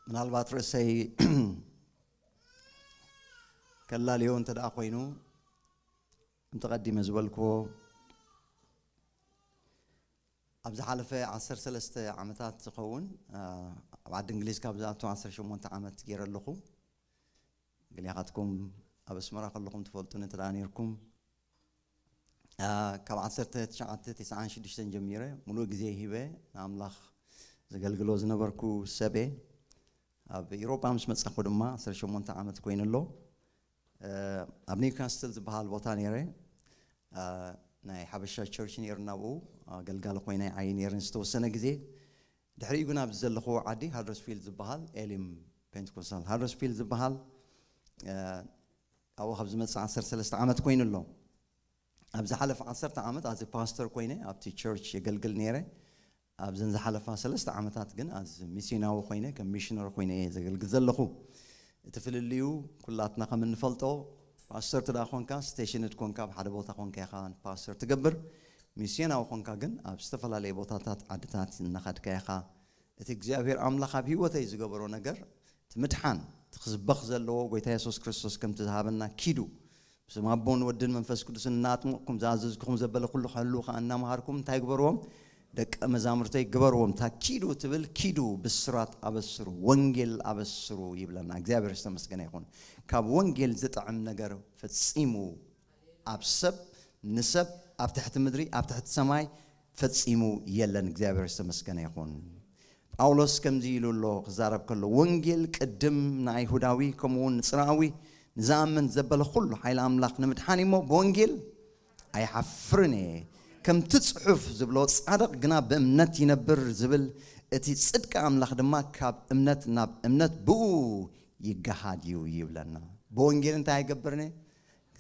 ምናልባት ርእሰይ ከላልዮ እንተ ደኣ ኮይኑ፣ ከምቲ ቀዲመ ዝበልክዎ፣ ኣብ ዝሓለፈ ዓሰርተ ሰለስተ ዓመታት ዝኸውን፣ ኣ፣ ኣብ ዓዲ እንግሊዝ ካብ ዝኣቱ ዓሰርተ ሸሞንተ ዓመት ገይረ ኣለኹ። ገሊኣኻትኩም ኣብ ኣስመራ ከለኹም ትፈልጡኒ እንተ ደኣ ነይርኩም፣ ኣ፣ ካብ ዓሰርተ ትሽዓተ ተስዓን ሽዱሽተን ጀሚረ ሙሉእ ግዜ ሂበ ንኣምላኽ ዘገልግሎ ዝነበርኩ ሰብ እየ። ኣብ ኤውሮጳ ምስ መጻኹ ድማ ዓሰርተ ሸሞንተ ዓመት ኮይኑ ኣሎ። እ፣ ኣብ ኒውካስትል ዝበሃል ቦታ ነይረ። እ፣ ናይ ሓበሻ ቸርች ነይሩ፣ ናብኡ ኣገልጋሊ ኮይነ ይዓዪ ነይረ ንዝተወሰነ ግዜ። ድሕሪኡ ግን ኣብዚ ዘለኹዎ ዓዲ ሃደርስፊልድ ዝበሃል ኤሊም ፔንቴኮስታል ሃደርስፊልድ ዝበሃል፣ እ፣ ኣብኡ ካብ ዝመጽእ ዓሰርተ ሰለስተ ዓመት ኮይኑ ኣሎ። ኣብ ዝሓለፈ ዓሰርተ ዓመት ኣዚ ፓስተር ኮይነ ኣብቲ ቸርች የገልግል ነይረ። ኣብዘን ዝሓለፋ ሰለስተ ዓመታት ግን ኣዚ ሚስዮናዊ ኮይነ፣ ከም ሚሽነሪ ኮይነ እየ ዘገልግል ዘለኹ። እቲ ፍልልዩ ኩላትና ከም እንፈልጦ፣ ፓስተር ትዳ ኮንካ፣ ስቴሽንድ ኮንካ፣ ኣብ ሓደ ቦታ ኮንካ ኢኻ ፓስተር ትገብር። ሚስዮናዊ ኮንካ ግን ኣብ ዝተፈላለየ ቦታታት፣ ዓድታት እናኸድካ ኢኻ። እቲ እግዚኣብሔር ኣምላኽ ኣብ ህይወተይ ዝገበሮ ነገር፣ እቲ ምድሓን፣ እቲ ክስበኽ ዘለዎ፣ ጎይታ የሱስ ክርስቶስ ከምቲ ዝሃበና ኪዱ፣ ብስም ኣቦን ወድን መንፈስ ቅዱስን እናኣጥመቕኩም ዝኣዘዝኩኹም ዘበለ ኩሉ ክሕልዉ ኸኣ እናመሃርኩም እንታይ ግበርዎም? ደቀ መዛሙርተይ ግበርዎም። እታ ኪዱ ትብል ኪዱ፣ ብስራት ኣበስሩ፣ ወንጌል ኣበስሩ ይብለና። እግዚኣብሔር ዝተመስገነ ይኹን። ካብ ወንጌል ዝጥዕም ነገር ፈጺሙ ኣብ ሰብ፣ ንሰብ፣ ኣብ ትሕቲ ምድሪ፣ ኣብ ትሕቲ ሰማይ ፈጺሙ የለን። እግዚኣብሔር ዝተመስገነ ይኹን። ጳውሎስ ከምዚ ኢሉ ኣሎ ክዛረብ ከሎ፣ ወንጌል ቅድም ንኣይሁዳዊ ከምኡ እውን ንጽርኣዊ ንዝኣምን ዘበለ ኩሉ ሓይሊ ኣምላኽ ንምድሓን እሞ ብወንጌል ኣይሓፍርን እየ። ከምቲ ጽሑፍ ዝብሎ፣ ጻድቕ ግና ብእምነት ይነብር ዝብል፣ እቲ ጽድቂ ኣምላኽ ድማ ካብ እምነት ናብ እምነት ብኡ ይገሃድ እዩ ይብለና። ብወንጌል እንታይ ኣይገብርን እየ?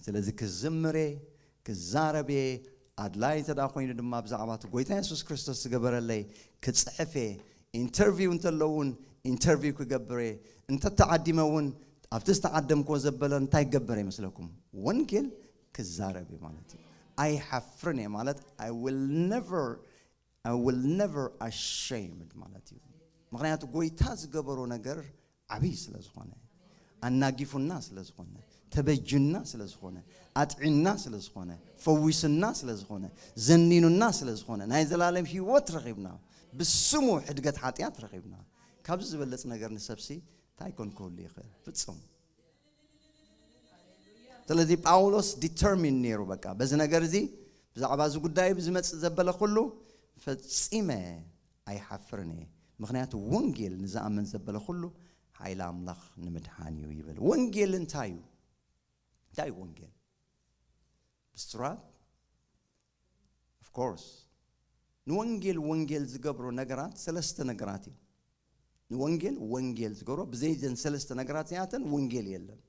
ስለዚ ክዝምር እየ፣ ክዛረብ እየ፣ ኣድላይ እንተ ደኣ ኮይኑ ድማ ብዛዕባ እቲ ጎይታ የሱስ ክርስቶስ ዝገበረለይ ክጽሕፍ እየ። ኢንተርቪው እንተሎ እውን ኢንተርቪው ክገብር እየ። እንተተዓዲመ እውን ኣብቲ ዝተዓደምክዎ ዘበለ እንታይ ክገብር እየ መስለኩም? ወንጌል ክዛረብ እየ ማለት እዩ። ኣይሓፍርን እየ ማለት፣ I will never, I will never ashamed ማለት እዩ። ምኽንያቱ ጎይታ ዝገበሮ ነገር ዓብዪ ስለ ዝኾነ፣ ኣናጊፉና ስለ ዝኾነ፣ ተበጁና ስለ ዝኾነ፣ ኣጥዒና ስለ ዝኾነ፣ ፈዊሱና ስለ ዝኾነ፣ ዘኒኑና ስለ ዝኾነ፣ ናይ ዘላለም ህይወት ረኺብና፣ ብስሙ ሕድገት ሓጢኣት ረኺብና። ካብዚ ዝበለጽ ነገር ንሰብሲ እንታይ ኮን ክህሉ ይኽእል? ፍጹም። ስለዚ ጳውሎስ ዲተርሚን ነይሩ፣ በቃ በዚ ነገር እዚ፣ ብዛዕባ እዚ ጉዳይ ብዝመጽእ ዘበለ ኩሉ ፈጺመ ኣይሓፍርን እየ፣ ምኽንያቱ ወንጌል ንዝኣምን ዘበለ ኩሉ ሓይሊ ኣምላኽ ንምድሓን እዩ ይብል። ወንጌል እንታይ እዩ? እንታይ እዩ ወንጌል? ብስራት? ኦፍኮርስ፣ ንወንጌል ወንጌል ዝገብሮ ነገራት ሰለስተ ነገራት እዩ። ንወንጌል ወንጌል ዝገብሮ፣ ብዘይ ዘን ሰለስተ ነገራት እዚኣተን ወንጌል የለን።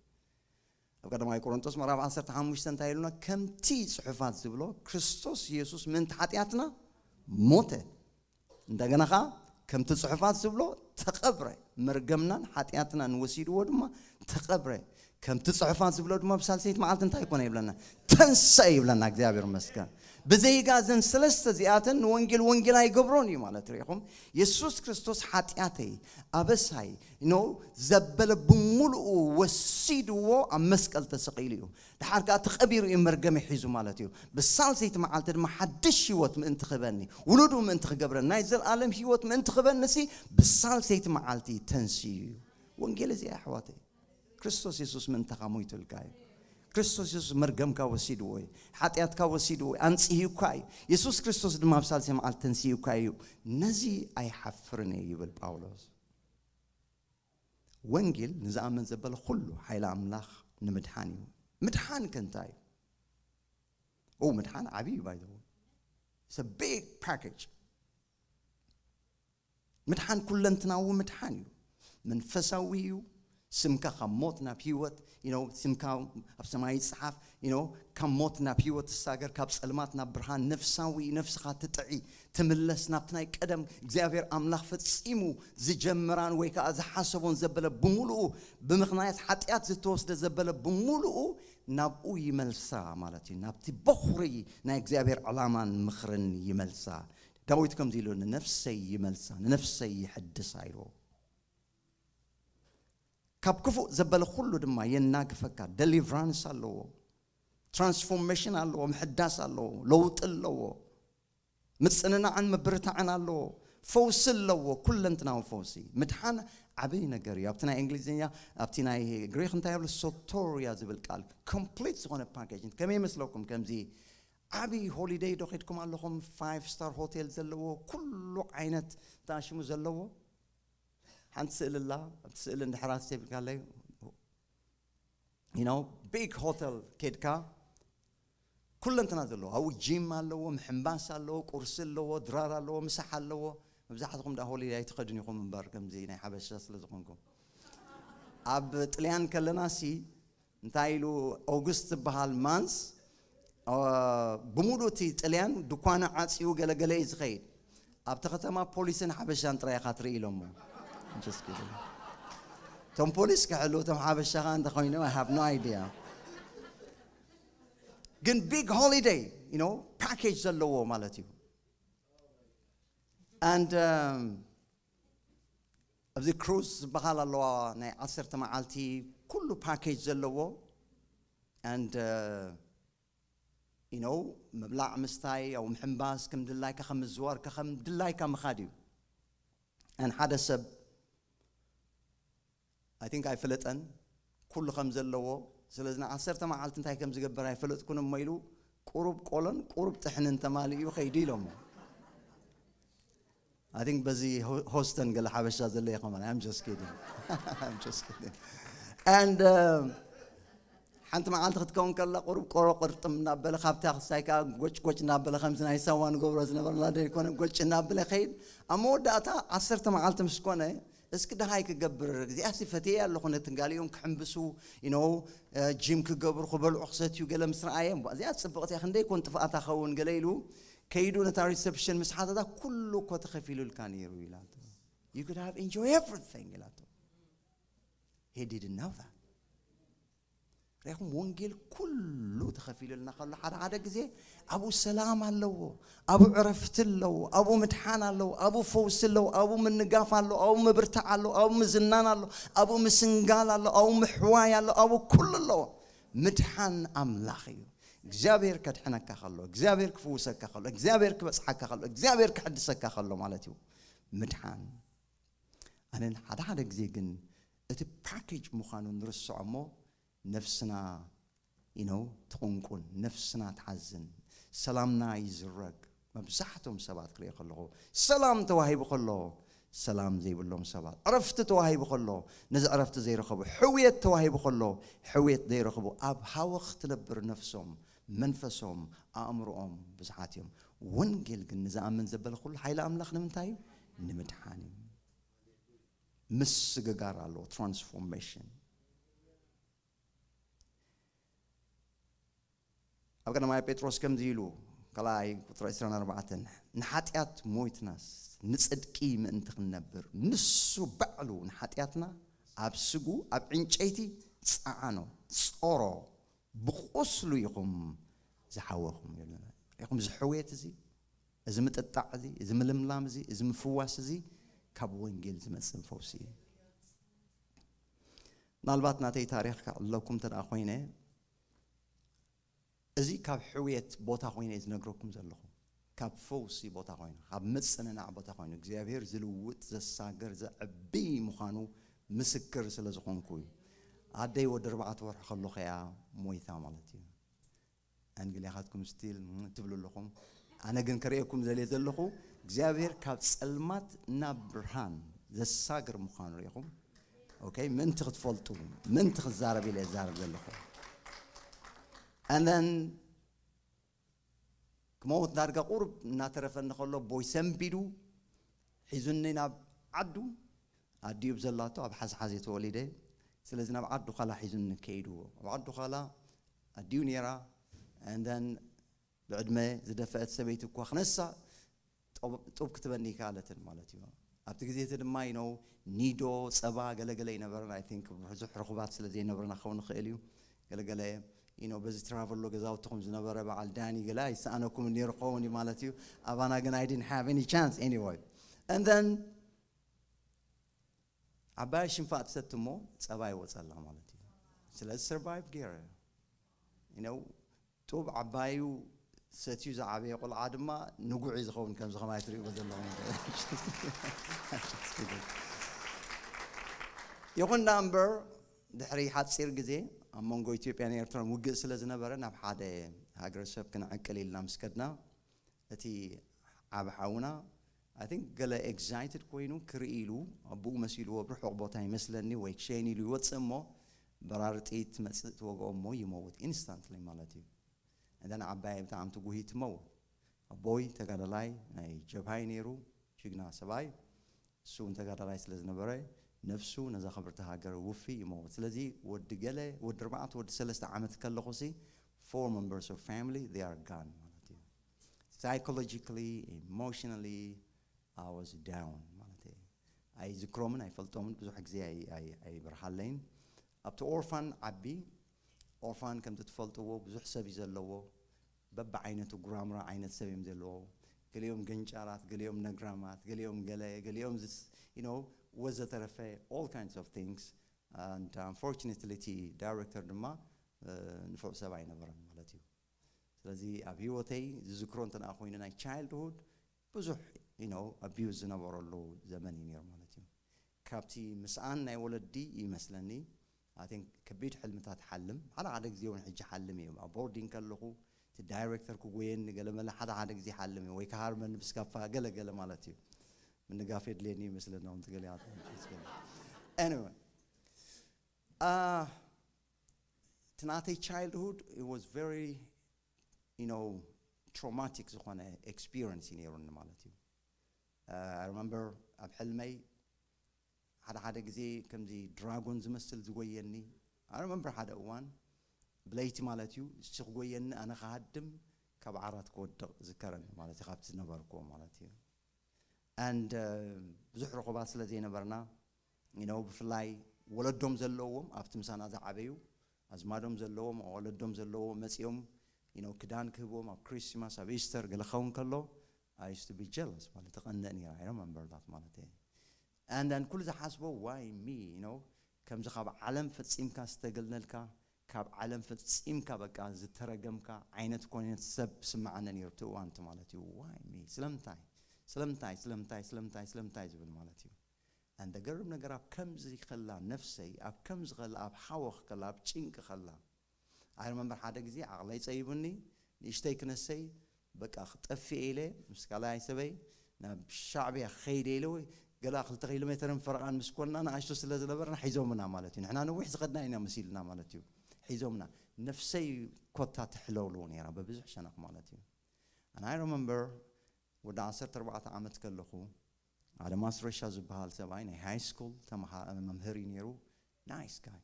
ኣብ ቀዳማይ ቆሮንቶስ ምዕራፍ ዓሰርተ ሓሙሽተ እንታይ ኢሉና? ከምቲ ጽሑፋት ዝብሎ፣ ክርስቶስ የሱስ ምእንቲ ሓጢኣትና ሞተ፣ እንደገና ኸዓ ከምቲ ጽሑፋት ዝብሎ ተቐብረ፣ መርገምናን ሓጢኣትናን ወሲድዎ ድማ ተቐብረ። ከምቲ ጽሑፋት ዝብሎ ድማ ብሳልሰይቲ መዓልቲ እንታይ ኮነ ይብለና? ተንሰ ይብለና። እግዚኣብሔር ይመስገን። ብዘይጋ እዘን ሰለስተ እዚኣተን ንወንጌል ወንጌል ኣይገብሮን እዩ ማለት ርኢኹም። የሱስ ክርስቶስ ሓጢኣተይ፣ ኣበሳይ፣ ኖ፣ ዘበለ ብምሉኡ ወሲድዎ ኣብ መስቀል ተሰቒሉ እዩ። ድሓር ከኣ ተቐቢሩ እዩ፣ መርገመይ ሒዙ ማለት እዩ። ብሳልሰይቲ መዓልቲ ድማ ሓድሽ ህይወት ምእንቲ ክህበኒ፣ ውሉዱ ምእንቲ ክገብረኒ፣ ናይ ዘልኣለም ህይወት ምእንቲ ክህበኒ ሲ ብሳልሰይቲ መዓልቲ ተንስዩ እዩ። ወንጌል እዚ ኣሕዋተይ፣ ክርስቶስ የሱስ ምእንታኻ ሞይቱልካ እዩ። ክርስቶስ የሱስ መርገምካ ወሲድዎ እዩ። ሓጢኣትካ ወሲድዎ እዩ። ኣንጽሂዩካ እዩ። የሱስ ክርስቶስ ድማ ኣብ ሳልሰይ መዓልቲ ተንስዩካ እዩ። ነዚ ኣይሓፍርን እየ ይብል ጳውሎስ። ወንጌል ንዝኣምን ዘበለ ኩሉ ሓይሊ ኣምላኽ ንምድሓን እዩ። ምድሓን ከ እንታይ እዩ? ኦ፣ ምድሓን ዓብዪ እዩ፣ by the way። It's a big package። ምድሓን ኩለንትናዊ ምድሓን እዩ። መንፈሳዊ እዩ። ስምካ ካብ ሞት ናብ ህይወት፣ you know፣ ስምካ ኣብ ሰማይ ይጽሓፍ፣ you know፣ ካብ ሞት ናብ ህይወት ትሳገር፣ ካብ ጸልማት ናብ ብርሃን። ነፍሳዊ እዩ፣ ነፍስኻ ትጥዒ፣ ትምለስ ናብቲ ናይ ቀደም እግዚኣብሔር ኣምላኽ ፈጺሙ ዝጀመራን ወይ ከኣ ዝሓሰቦን ዘበለ ብምሉኡ፣ ብምኽንያት ሓጢኣት ዝተወስደ ዘበለ ብምሉኡ ናብኡ ይመልሳ ማለት እዩ። ናብቲ በኹሪ ናይ እግዚኣብሔር ዕላማን ምኽርን ይመልሳ። ዳዊት ከምዚ ኢሉ፣ "ንነፍሰይ ይመልሳ፣ ንነፍሰይ ይሕድሳ" ኢልዎ። ካብ ክፉእ ዘበለ ኩሉ ድማ የናግፈካ። ደሊቨራንስ ኣለዎ፣ ትራንስፎርሜሽን ኣለዎ፣ ምሕዳስ ኣለዎ፣ ለውጢ ኣለዎ፣ ምጽንናዕን ምብርታዕን ኣለዎ፣ ፈውሲ ኣለዎ፣ ኩለንትናዊ ፈውሲ። ምድሓን ዓብይ ነገር እዩ። ኣብቲ ናይ እንግሊዝኛ፣ ኣብቲ ናይ ግሪክ እንታይ ይብሉ? ሶቶሪያ ዝብል ቃል፣ ኮምፕሊት ዝኾነ ፓኬጅ። ከመይ ይመስለኩም? ከምዚ ዓብይ ሆሊደይ ዶ ኸድኩም ኣለኹም? ፋይቭ ስታር ሆቴል ዘለዎ፣ ኩሉ ዓይነት ተኣሽሙ ዘለዎ። ሓንቲ ስእሊ ኣላ፣ ኣብቲ ስእሊ እንድሕር ኣስተብሂልካለይ፣ you know, ቢግ ሆቴል ኬድካ፣ ኩለንትና ዘለዎ፣ ኣብኡ ጂም ኣለዎ፣ ምሕንባስ ኣለዎ፣ ቁርሲ ኣለዎ፣ ድራር ኣለዎ፣ ምሳሕ ኣለዎ። መብዛሕትኹም ደኣ ሆሊደይ ኣይትኸዱን ኢኹም እምበር፣ ከምዚ ናይ ሓበሻ ስለ ዝኾንኩም። ኣብ ጥልያን ከለና ሲ እንታይ ኢሉ፣ ኦጉስት ዝበሃል ማንስ፣ አ፣ ብሙሉእ እቲ ጥልያን ድኳኑ ዓጽዩ ገለገለ እዩ ዝኸይድ። ኣብቲ ከተማ ፖሊስን ሓበሻን ጥራይ ኢኻ ትርኢ ኢሎሞ። I'm just kidding። እቶም ፖሊስ ክሕሉ፣ እቶም ሓበሻ ኸኣ እንተኾይኑ፣ I have no idea። ግን ቢግ ሆሊደይ፣ you know፣ ፓኬጅ ዘለዎ ማለት እዩ። And um, ኣብዚ ክሩዝ ዝበሃል ኣለዋ፣ ናይ ዓሰርተ መዓልቲ ኩሉ ፓኬጅ ዘለዎ። And uh, you know፣ ምብላዕ ምስታይ፣ ኣብ ምሕንባስ፣ ከም ድላይካ ከም ምዝዋር፣ ከም ድላይካ ምኻድ እዩ። And ሓደ ሰብ፣ I think፣ ኣይፈለጠን ኩሉ ከም ዘለዎ። ስለዚ ንዓሰርተ መዓልቲ እንታይ ከም ዝገብር ኣይፈለጥኩን እሞ ኢሉ፣ ቁሩብ ቆሎን ቁሩብ ጥሕንን ተማሊኡ ከይዱ ኢሎሞ። I think በዚ ሆ-፣ ሆስተን ገለ ሓበሻ ዘለ ይኸውን። I'm just kidding። I'm just kidding። And uh, ሓንቲ መዓልቲ ክትከውን ከላ፣ ቁሩብ ቆሎ ቅርጥም እናበለ፣ ካብታ ክሳይ ከኣ ጎጭ ጎጭ እናበለ፣ ከምዚ ናይ ሳዋ ንገብሮ ዝነበርና ዶ ይኮነ፣ ጎጭ እናበለ ከይድ። ኣብ መወዳእታ ዓሰርተ መዓልቲ ምስ ኮነ፣ እስኪ ደሃይ ክገብር፣ እዚኣሲ ፈትየ ኣለኹ፣ ነቲ ጋሊኦም ክሕንብሱ፣ you know፣ እ፣ ጂም ክገብሩ፣ ክበልዑ፣ ክሰትዩ ገለ ምስ ረኣየ፣ "እዚኣ ጽብቕቲ እያ፣ ክንደይ ኮን ጥፍኣታ ኸውን?" ገለ ኢሉ ከይዱ ነታ ሪሰፕሽን ምስ ሓተታ፣ "ኩሉ እኮ ተኸፊሉልካ ነይሩ" ኢላቶ። "You could have enjoyed everything" ኢላቶ። He didn't know that። ርኢኹም፣ ወንጌል ኩሉ ተኸፊሉልና ከሎ፣ ሓደ ሓደ ግዜ ኣብኡ ሰላም ኣለዎ፣ ኣብኡ ዕረፍቲ ኣለዎ፣ ኣብኡ ምድሓን ኣለዎ፣ ኣብኡ ፈውሲ ኣለዎ፣ ኣብኡ ምንጋፍ ኣለዎ፣ ኣብኡ ምብርታዕ ኣለዎ፣ ኣብኡ ምዝናን ኣለዎ፣ ኣብኡ ምስንጋል ኣለዎ፣ ኣብኡ ምሕዋይ ኣለዎ፣ ኣብኡ ኩሉ ኣለዎ። ምድሓን ኣምላኽ እዩ። እግዚኣብሔር ከድሕነካ ከሎ፣ እግዚኣብሔር ክፍውሰካ ከሎ፣ እግዚኣብሔር ክበጽሓካ ከሎ፣ እግዚኣብሔር ክሕድሰካ ከሎ ማለት እዩ ምድሓን። ኣነ ሓደ ሓደ ግዜ ግን እቲ ፓኬጅ ምዃኑ ንርስዖ እሞ፣ ነፍስና፣ you know፣ ትቕንቁን፣ ነፍስና ትሓዝን፣ ሰላምና ይዝረግ። መብዛሕትኦም ሰባት ክርኢ ከለኹ፣ ሰላም ተዋሂቡ ከሎ፣ ሰላም ዘይብሎም ሰባት፣ ዕረፍቲ ተዋሂቡ ከሎ፣ ነዚ ዕረፍቲ ዘይረኸቡ፣ ሕውየት ተዋሂቡ ከሎ፣ ሕውየት ዘይረኸቡ፣ ኣብ ሃወኽ ትነብር ነፍሶም፣ መንፈሶም፣ ኣእምሮኦም ብዙሓት እዮም። ወንጌል ግን ንዝኣምን ዘበለ ኩሉ ሓይሊ ኣምላኽ ንምንታይ እዩ? ንምድሓን እዩ። ምስግጋር ኣለዎ፣ ትራንስፎርሜሽን። ኣብ ቀዳማይ ጴጥሮስ ከምዚ ኢሉ፣ ካልኣይ ቁጽሪ ዕስራን ኣርባዕተን፣ "ንሓጢኣት ሞይትናስ ንጽድቂ ምእንቲ ክንነብር፣ ንሱ ባዕሉ ንሓጢኣትና ኣብ ስጉ ኣብ ዕንጨይቲ ጸዓኖ፣ ጾሮ፣ ብቁስሉ ኢኹም ዝሓወኹም" ይብለና። ኢኹም እዚ ሕውየት እዚ፣ እዚ ምጥጣዕ እዚ፣ እዚ ምልምላም እዚ፣ እዚ ምፍዋስ እዚ ካብ ወንጌል ዝመጽእ ፈውሲ እዩ። ምናልባት ናተይ ታሪኽ ከዕልለኩም እንተ ደኣ ኮይነ፣ እዚ ካብ ሕውየት ቦታ ኮይነ እየ ዝነግረኩም ዘለኹ። ካብ ፈውሲ ቦታ ኮይኑ፣ ካብ ምጽንናዕ ቦታ ኮይኑ፣ እግዚኣብሔር ዝልውጥ፣ ዘሳግር፣ ዘዕቢ ምዃኑ ምስክር ስለ ዝኾንኩ እዩ። ኣደይ ወዲ ኣርባዕተ ወርሒ ከለኹ እያ ሞይታ ማለት እዩ። ኣንግሊያኻትኩም ስቲል ትብሉ ኣለኹም። ኣነ ግን ከርእየኩም ዘልየ ዘለኹ፣ እግዚኣብሔር ካብ ጸልማት ናብ ብርሃን ዘሳግር ምዃኑ ርኢኹም። ኦኬ፣ ምእንቲ ክትፈልጡ፣ ምእንቲ ክዛረብ ኢለ እዛረብ ዘለኹ። And then ክመውት ዳርጋ ቁሩብ እናተረፈኒ ከሎ፣ ቦይ ሰንቢዱ ሒዙኒ ናብ ዓዱ። ኣዲኡ ብዘላቶ ኣብ ሓዝሓዜ ተወሊደ። ስለዚ ናብ ዓዱ ኻላ ሒዙኒ ከይዱ። ኣብ ዓዱ ኻላ ኣዲኡ ነይራ። And then ብዕድመ ዝደፈአት ሰበይቲ እኳ ክነሳ ጡብ፣ ጡብ ክትበኒ ይከኣለትን ማለት እዩ። ኣብቲ ግዜ እቲ ድማ፣ you know፣ ኒዶ፣ ጸባ፣ ገለገለ ይነበረን። I think ብዙሕ ርኹባት ስለ ዘይነበረና ክኸውን ይኽእል እዩ። ገለገለ፣ you know፣ በዚ ትራቨሎ ገዛውትኹም ዝነበረ በዓል ዳኒ ገለ ኣይሰኣነኩም ነይሩ ክኸውን እዩ ማለት እዩ። ኣባና ግን I didn't have any chance anyway። And then ዓባያ ሽንፋ ትሰቲ እሞ ጸባ ይወጸላ ማለት እዩ። ስለዚ survive ገይረ you know ጡብ ዓባዩ ሰትዩ ዝዓበየ ቆልዓ ድማ ንጉዕ እዩ ዝኸውን። ከምዚ ከማይ ትሪእዎ ዘለኹም ይኹን ደኣ እምበር ድሕሪ ሓፂር ግዜ ኣብ መንጎ ኢትዮጵያን ኤርትራን ውግእ ስለ ዝነበረ ናብ ሓደ ሃገረሰብ ክንዕቅል ኢልና ምስ ከድና እቲ ዓብ ሓውና I think ገለ excited ኮይኑ ክርኢ ኢሉ ኣቦኡ መሲልዎ ኣብ ርሑቕ ቦታ ይመስለኒ ወይ ክሸይን ኢሉ ይወፅእ እሞ በራሪ ጥይት ትመፅእ ትወግኦ እሞ ይመውት instantly ማለት እዩ። እዛ ዓባይ ብጣዕሚ ትጉሂ ትመውት። ኣቦይ ተጋዳላይ ናይ ጀብሃይ ነይሩ ጅግና ሰብኣይ እሱ እውን ተጋዳላይ ስለ ዝነበረ ነፍሱ ነዛ ክብርቲ ሃገር ውፊ ይመውት። ስለዚ ወዲ ገለ ወዲ ኣርባዕተ ወዲ ሰለስተ ዓመት ከለኹ ሲ four members of family they are gone ማለት እዩ። Psychologically, emotionally I was down ማለት እዩ። ኣይዝክሮምን ኣይፈልጦምን ብዙሕ ግዜ ኣይ- ኣይ- ኣይበርሃለይን። ኣብቲ ኦርፋን ዓቢ ኦርፋን ከምቲ ትፈልጥዎ ብዙሕ ሰብ እዩ ዘለዎ። በብዓይነቱ ጉራምራ ዓይነት ሰብ እዮም ዘለዎ። ገሊኦም ገንጫራት፣ ገሊኦም ነግራማት፣ ገሊኦም ገለ ገሊኦም you know ወዘተረፈ all kinds of things and unfortunately እቲ ዳይሬክተር ድማ ንፉዕ ሰብ ኣይነበረን ማለት እዩ። ስለዚ ኣብ ህይወተይ ዝዝክሮ እንተ ኮይኑ ናይ childhood ብዙሕ you know abuse ዝነበረሉ ዘመን እዩ ነይሩ ማለት እዩ። ካብቲ ምስኣን ናይ ወለዲ ይመስለኒ I think ከቢድ ሕልምታት ሓልም ሓደ ሓደ ግዜ እውን ሕጂ ሓልም እዮም ኣብ ቦርዲንግ ከለኹ እቲ ዳይሬክተር ክጎየኒ ገለመለ ሓደ ሓደ ግዜ ሓልም እዩ ወይ ክሃርመኒ ብስካፋ ገለ ገለ ማለት እዩ። ምንጋፍ የድልየኒ ይመስለና እውን ትገሊያ anyway እቲ ናተይ childhood it was very you know traumatic ዝኾነ experience እዩ ነይሩኒ ማለት እዩ። I remember ኣብ ሕልመይ ሓደ ሓደ ግዜ ከምዚ ድራጎን ዝመስል ዝጎየኒ I remember ሓደ እዋን ብለይቲ ማለት እዩ እሱ ክጎየኒ ኣነ ክሃድም ካብ ዓራት ክወድቕ ዝከረኒ ማለት እዩ ካብቲ ዝነበርኩዎ ማለት እዩ። and ብዙሕ ርኹባት ስለ ዘይነበርና you know ብፍላይ ወለዶም ዘለዎም ኣብቲ ምሳና ዝዓበዩ ኣዝማዶም ዘለዎም ወለዶም ዘለዎ መፂኦም you know ክዳን ክህብዎም ኣብ ክሪስማስ ኣብ ኢስተር ገለ ክኸውን ከሎ I used to be jealous ማለት ተቐንእ ነይራ I remember that ማለት እየ። And then ኩሉ ዝሓስቦ why me you know ከምዚ ካብ ዓለም ፈፂምካ ዝተገልነልካ ካብ ዓለም ፈፂምካ በቃ ዝተረገምካ ዓይነት ኮነት ሰብ ስምዓነ ነይሩ እቲ እዋን እቲ ማለት እዩ why me ስለምንታይ ስለምንታይ ስለምንታይ ስለምንታይ ስለምንታይ ዝብል ማለት እዩ። And the ገርም ነገር ኣብ ከምዚ ከላ ነፍሰይ ኣብ ከምዚ ከላ ኣብ ሓወኽ ከላ ኣብ ጭንቂ ከላ I remember ሓደ ግዜ ዓቕለይ ፀይቡኒ ንእሽተይ ክነሰይ በቃ ክጠፍእ ኢለ ምስ ካልኣይ ሰበይ ናብ ሻዕብያ ክኸይደ ኢለ ወይ ገላ ክልተ ኪሎ ሜተርን ፈረቓን ምስ ኮንና ንኣሽቱ ስለ ዝነበርና ሒዞምና ማለት እዩ። ንሕና ነዊሕ ዝኸድና ኢና መሲልና ማለት እዩ። ሒዞምና ነፍሰይ ኮታ ትሕለውልዎ ነይራ በብዙሕ ሸነኽ ማለት እዩ። And I remember ወዲ ዓሰርተ ኣርባዕተ ዓመት ከለኹ ኣደ ማስረሻ ዝበሃል ሰብኣይ ናይ ሃይ ስኩል መምህር እዩ ነይሩ። Nice guy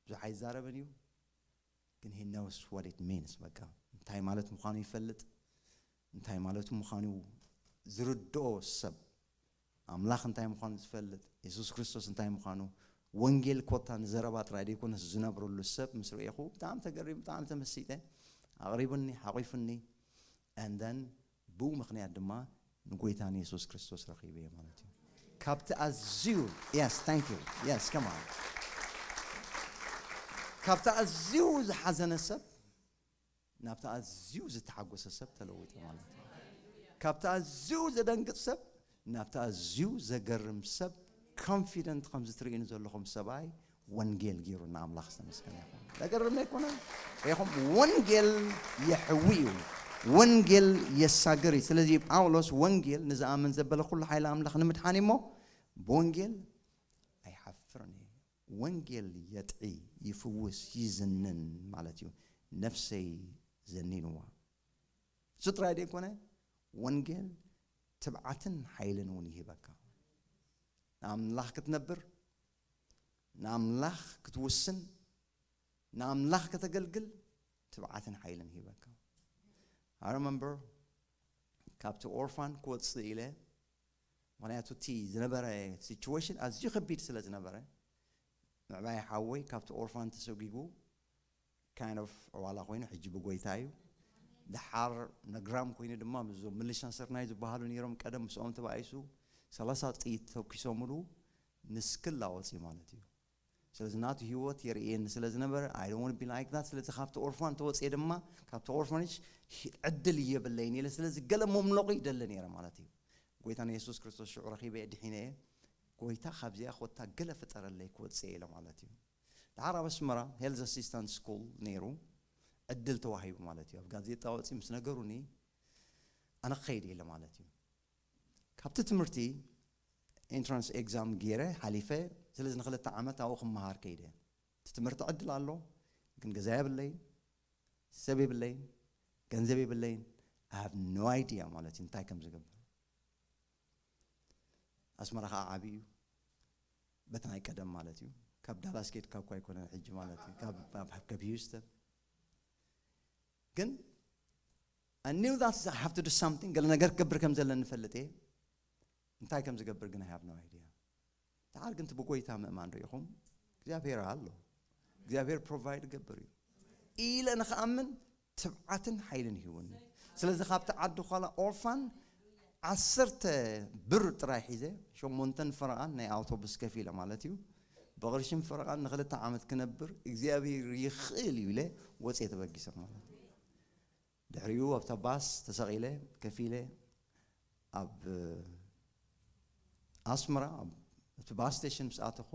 ብዙሕ ኣይዛረብን እዩ ግን he knows what it means በቃ እንታይ ማለት ምዃኑ ይፈልጥ እንታይ ማለቱ ምዃኑ ዝርድኦ ሰብ ኣምላኽ እንታይ ምዃኑ ዝፈልጥ የሱስ ክርስቶስ እንታይ ምዃኑ ወንጌል ኮታ ንዘረባ ጥራይ ዘይኮነስ ዝነብረሉ ሰብ ምስ ርእኹ ብጣዕሚ ተገሪሙ ብጣዕሚ ተመሲጠ ኣቕሪቡኒ ሓቒፉኒ and then ብኡ ምኽንያት ድማ ንጎይታ ንየሱስ ክርስቶስ ረኺበ ማለት እዩ። ካብቲ ኣዝዩ yes thank you yes come on ካብቲ ኣዝዩ ዝሓዘነ ሰብ ናብቲ ኣዝዩ ዝተሓጎሰ ሰብ ተለዊጠ ማለት እዩ። ካብቲ ኣዝዩ ዘደንግጥ ሰብ ናብቲ ኣዝዩ ዘገርም ሰብ confident ከምዚ ትርእዩኒ ዘለኹም ሰብኣይ ወንጌል ገይሩ ንኣምላኽ ዝተመስገነ ይኹን። ዘገርም ኣይኮነን? ሪኢኹም ወንጌል የሕዊ እዩ። ወንጌል የሳግር እዩ። ስለዚ ጳውሎስ ወንጌል ንዝኣምን ዘበለ ኩሉ ሓይሊ ኣምላኽ ንምድሓን እሞ ብወንጌል ኣይሓፍርን እየ። ወንጌል የጥዒ፣ ይፍውስ፣ ይዝንን ማለት እዩ። ነፍሰይ ዘኒንዋ። እሱ ጥራይ ዘይኮነ ወንጌል ትብዓትን ሓይልን እውን ይህበካ። ንኣምላኽ ክትነብር፣ ንኣምላኽ ክትውስን፣ ንኣምላኽ ከተገልግል ትብዓትን ሓይልን ይህበካ። I remember ካብቲ ኦርፋን ክወፅእ ኢለ ምክንያቱ እቲ ዝነበረ situation ኣዝዩ ከቢድ ስለ ዝነበረ ምዕባይ ሓወይ ካብቲ ኦርፋን ተሰጒጉ kind of ዕዋላ ኮይኑ ሕጂ ብጎይታ እዩ። ድሓር ነግራም ኮይኑ ድማ ምስዞም ምልሻ ስርናይ ዝበሃሉ ነይሮም ቀደም ምስኦም ተባኢሱ ሰላሳ ጥይት ተኩሶምሉ ንስክል ኣወፂ ማለት እዩ። ስለዚ ናቱ ህይወት የርእየኒ ስለ ዝነበረ I don't want to be like that። ስለዚ ካብቲ ኦርፋን ተወፅየ ድማ ካብቲ ኦርፋንጅ ዕድል እየብለይን ኢለ። ስለዚ ገለ መምለቑ ይደሊ ነይረ ማለት እዩ። ጎይታና የሱስ ክርስቶስ ሽዑ ረኺበ ድሒነ እየ። ጎይታ ካብዚኣ ኮታ ገለ ፍጠረለይ ክወፅእ ኢለ ማለት እዩ። ድሓር ኣብ ኣስመራ ሄልዝ ኣሲስታንት ስኩል ነይሩ ዕድል ተዋሂቡ ማለት እዩ። ኣብ ጋዜጣ ወፂ ምስ ነገሩኒ ኣነ ክኸይድ ኢለ ማለት እዩ። ካብቲ ትምህርቲ ኤንትራንስ ኤግዛም ገይረ ሓሊፈ። ስለዚ ንክልተ ዓመት ኣብኡ ክመሃር ከይደ። እቲ ትምህርቲ ዕድል ኣሎ፣ ግን ገዛ የብለይን፣ ሰብ የብለይን፣ ገንዘብ የብለይን። I have no idea ማለት እዩ እንታይ ከም ዝገብር። ኣስመራ ከዓ ዓብዪ እዩ፣ በቲ ናይ ቀደም ማለት እዩ። ካብ ዳላስ ኬድካ እኳ ኣይኮነን ሕጂ ማለት እዩ፣ ካብ ካብ ሂውስተን። ግን I knew that I have to do something፣ ገለ ነገር ክገብር ከም ዘለኒ እፈልጥ እየ። እንታይ ከም ዝገብር ግን I have no idea። ድሓር ግን እቲ ብጎይታ ምእማን ርኢኹም እግዚኣብሔር ኣሎ፣ እግዚኣብሔር ፕሮቫይድ ገብር እዩ ኢለ ንክኣምን ትብዓትን ሓይልን ይህውኒ። ስለዚ ካብቲ ዓዲ ኳላ ኦርፋን ዓሰርተ ብር ጥራይ ሒዘ፣ ሸሞንተን ፈረቓን ናይ ኣውቶቡስ ከፊለ ማለት እዩ። ብቕርሽን ፈረቓን ንክልተ ዓመት ክነብር እግዚኣብሔር ይኽእል እዩ ኢለ ወፅየ ተበጊሰ ማለት እዩ። ድሕሪኡ ኣብታ ባስ ተሰቒለ ከፊለ ኣብ ኣስመራ ኣብ እቲ ባስ ስቴሽን ምስ ኣተኹ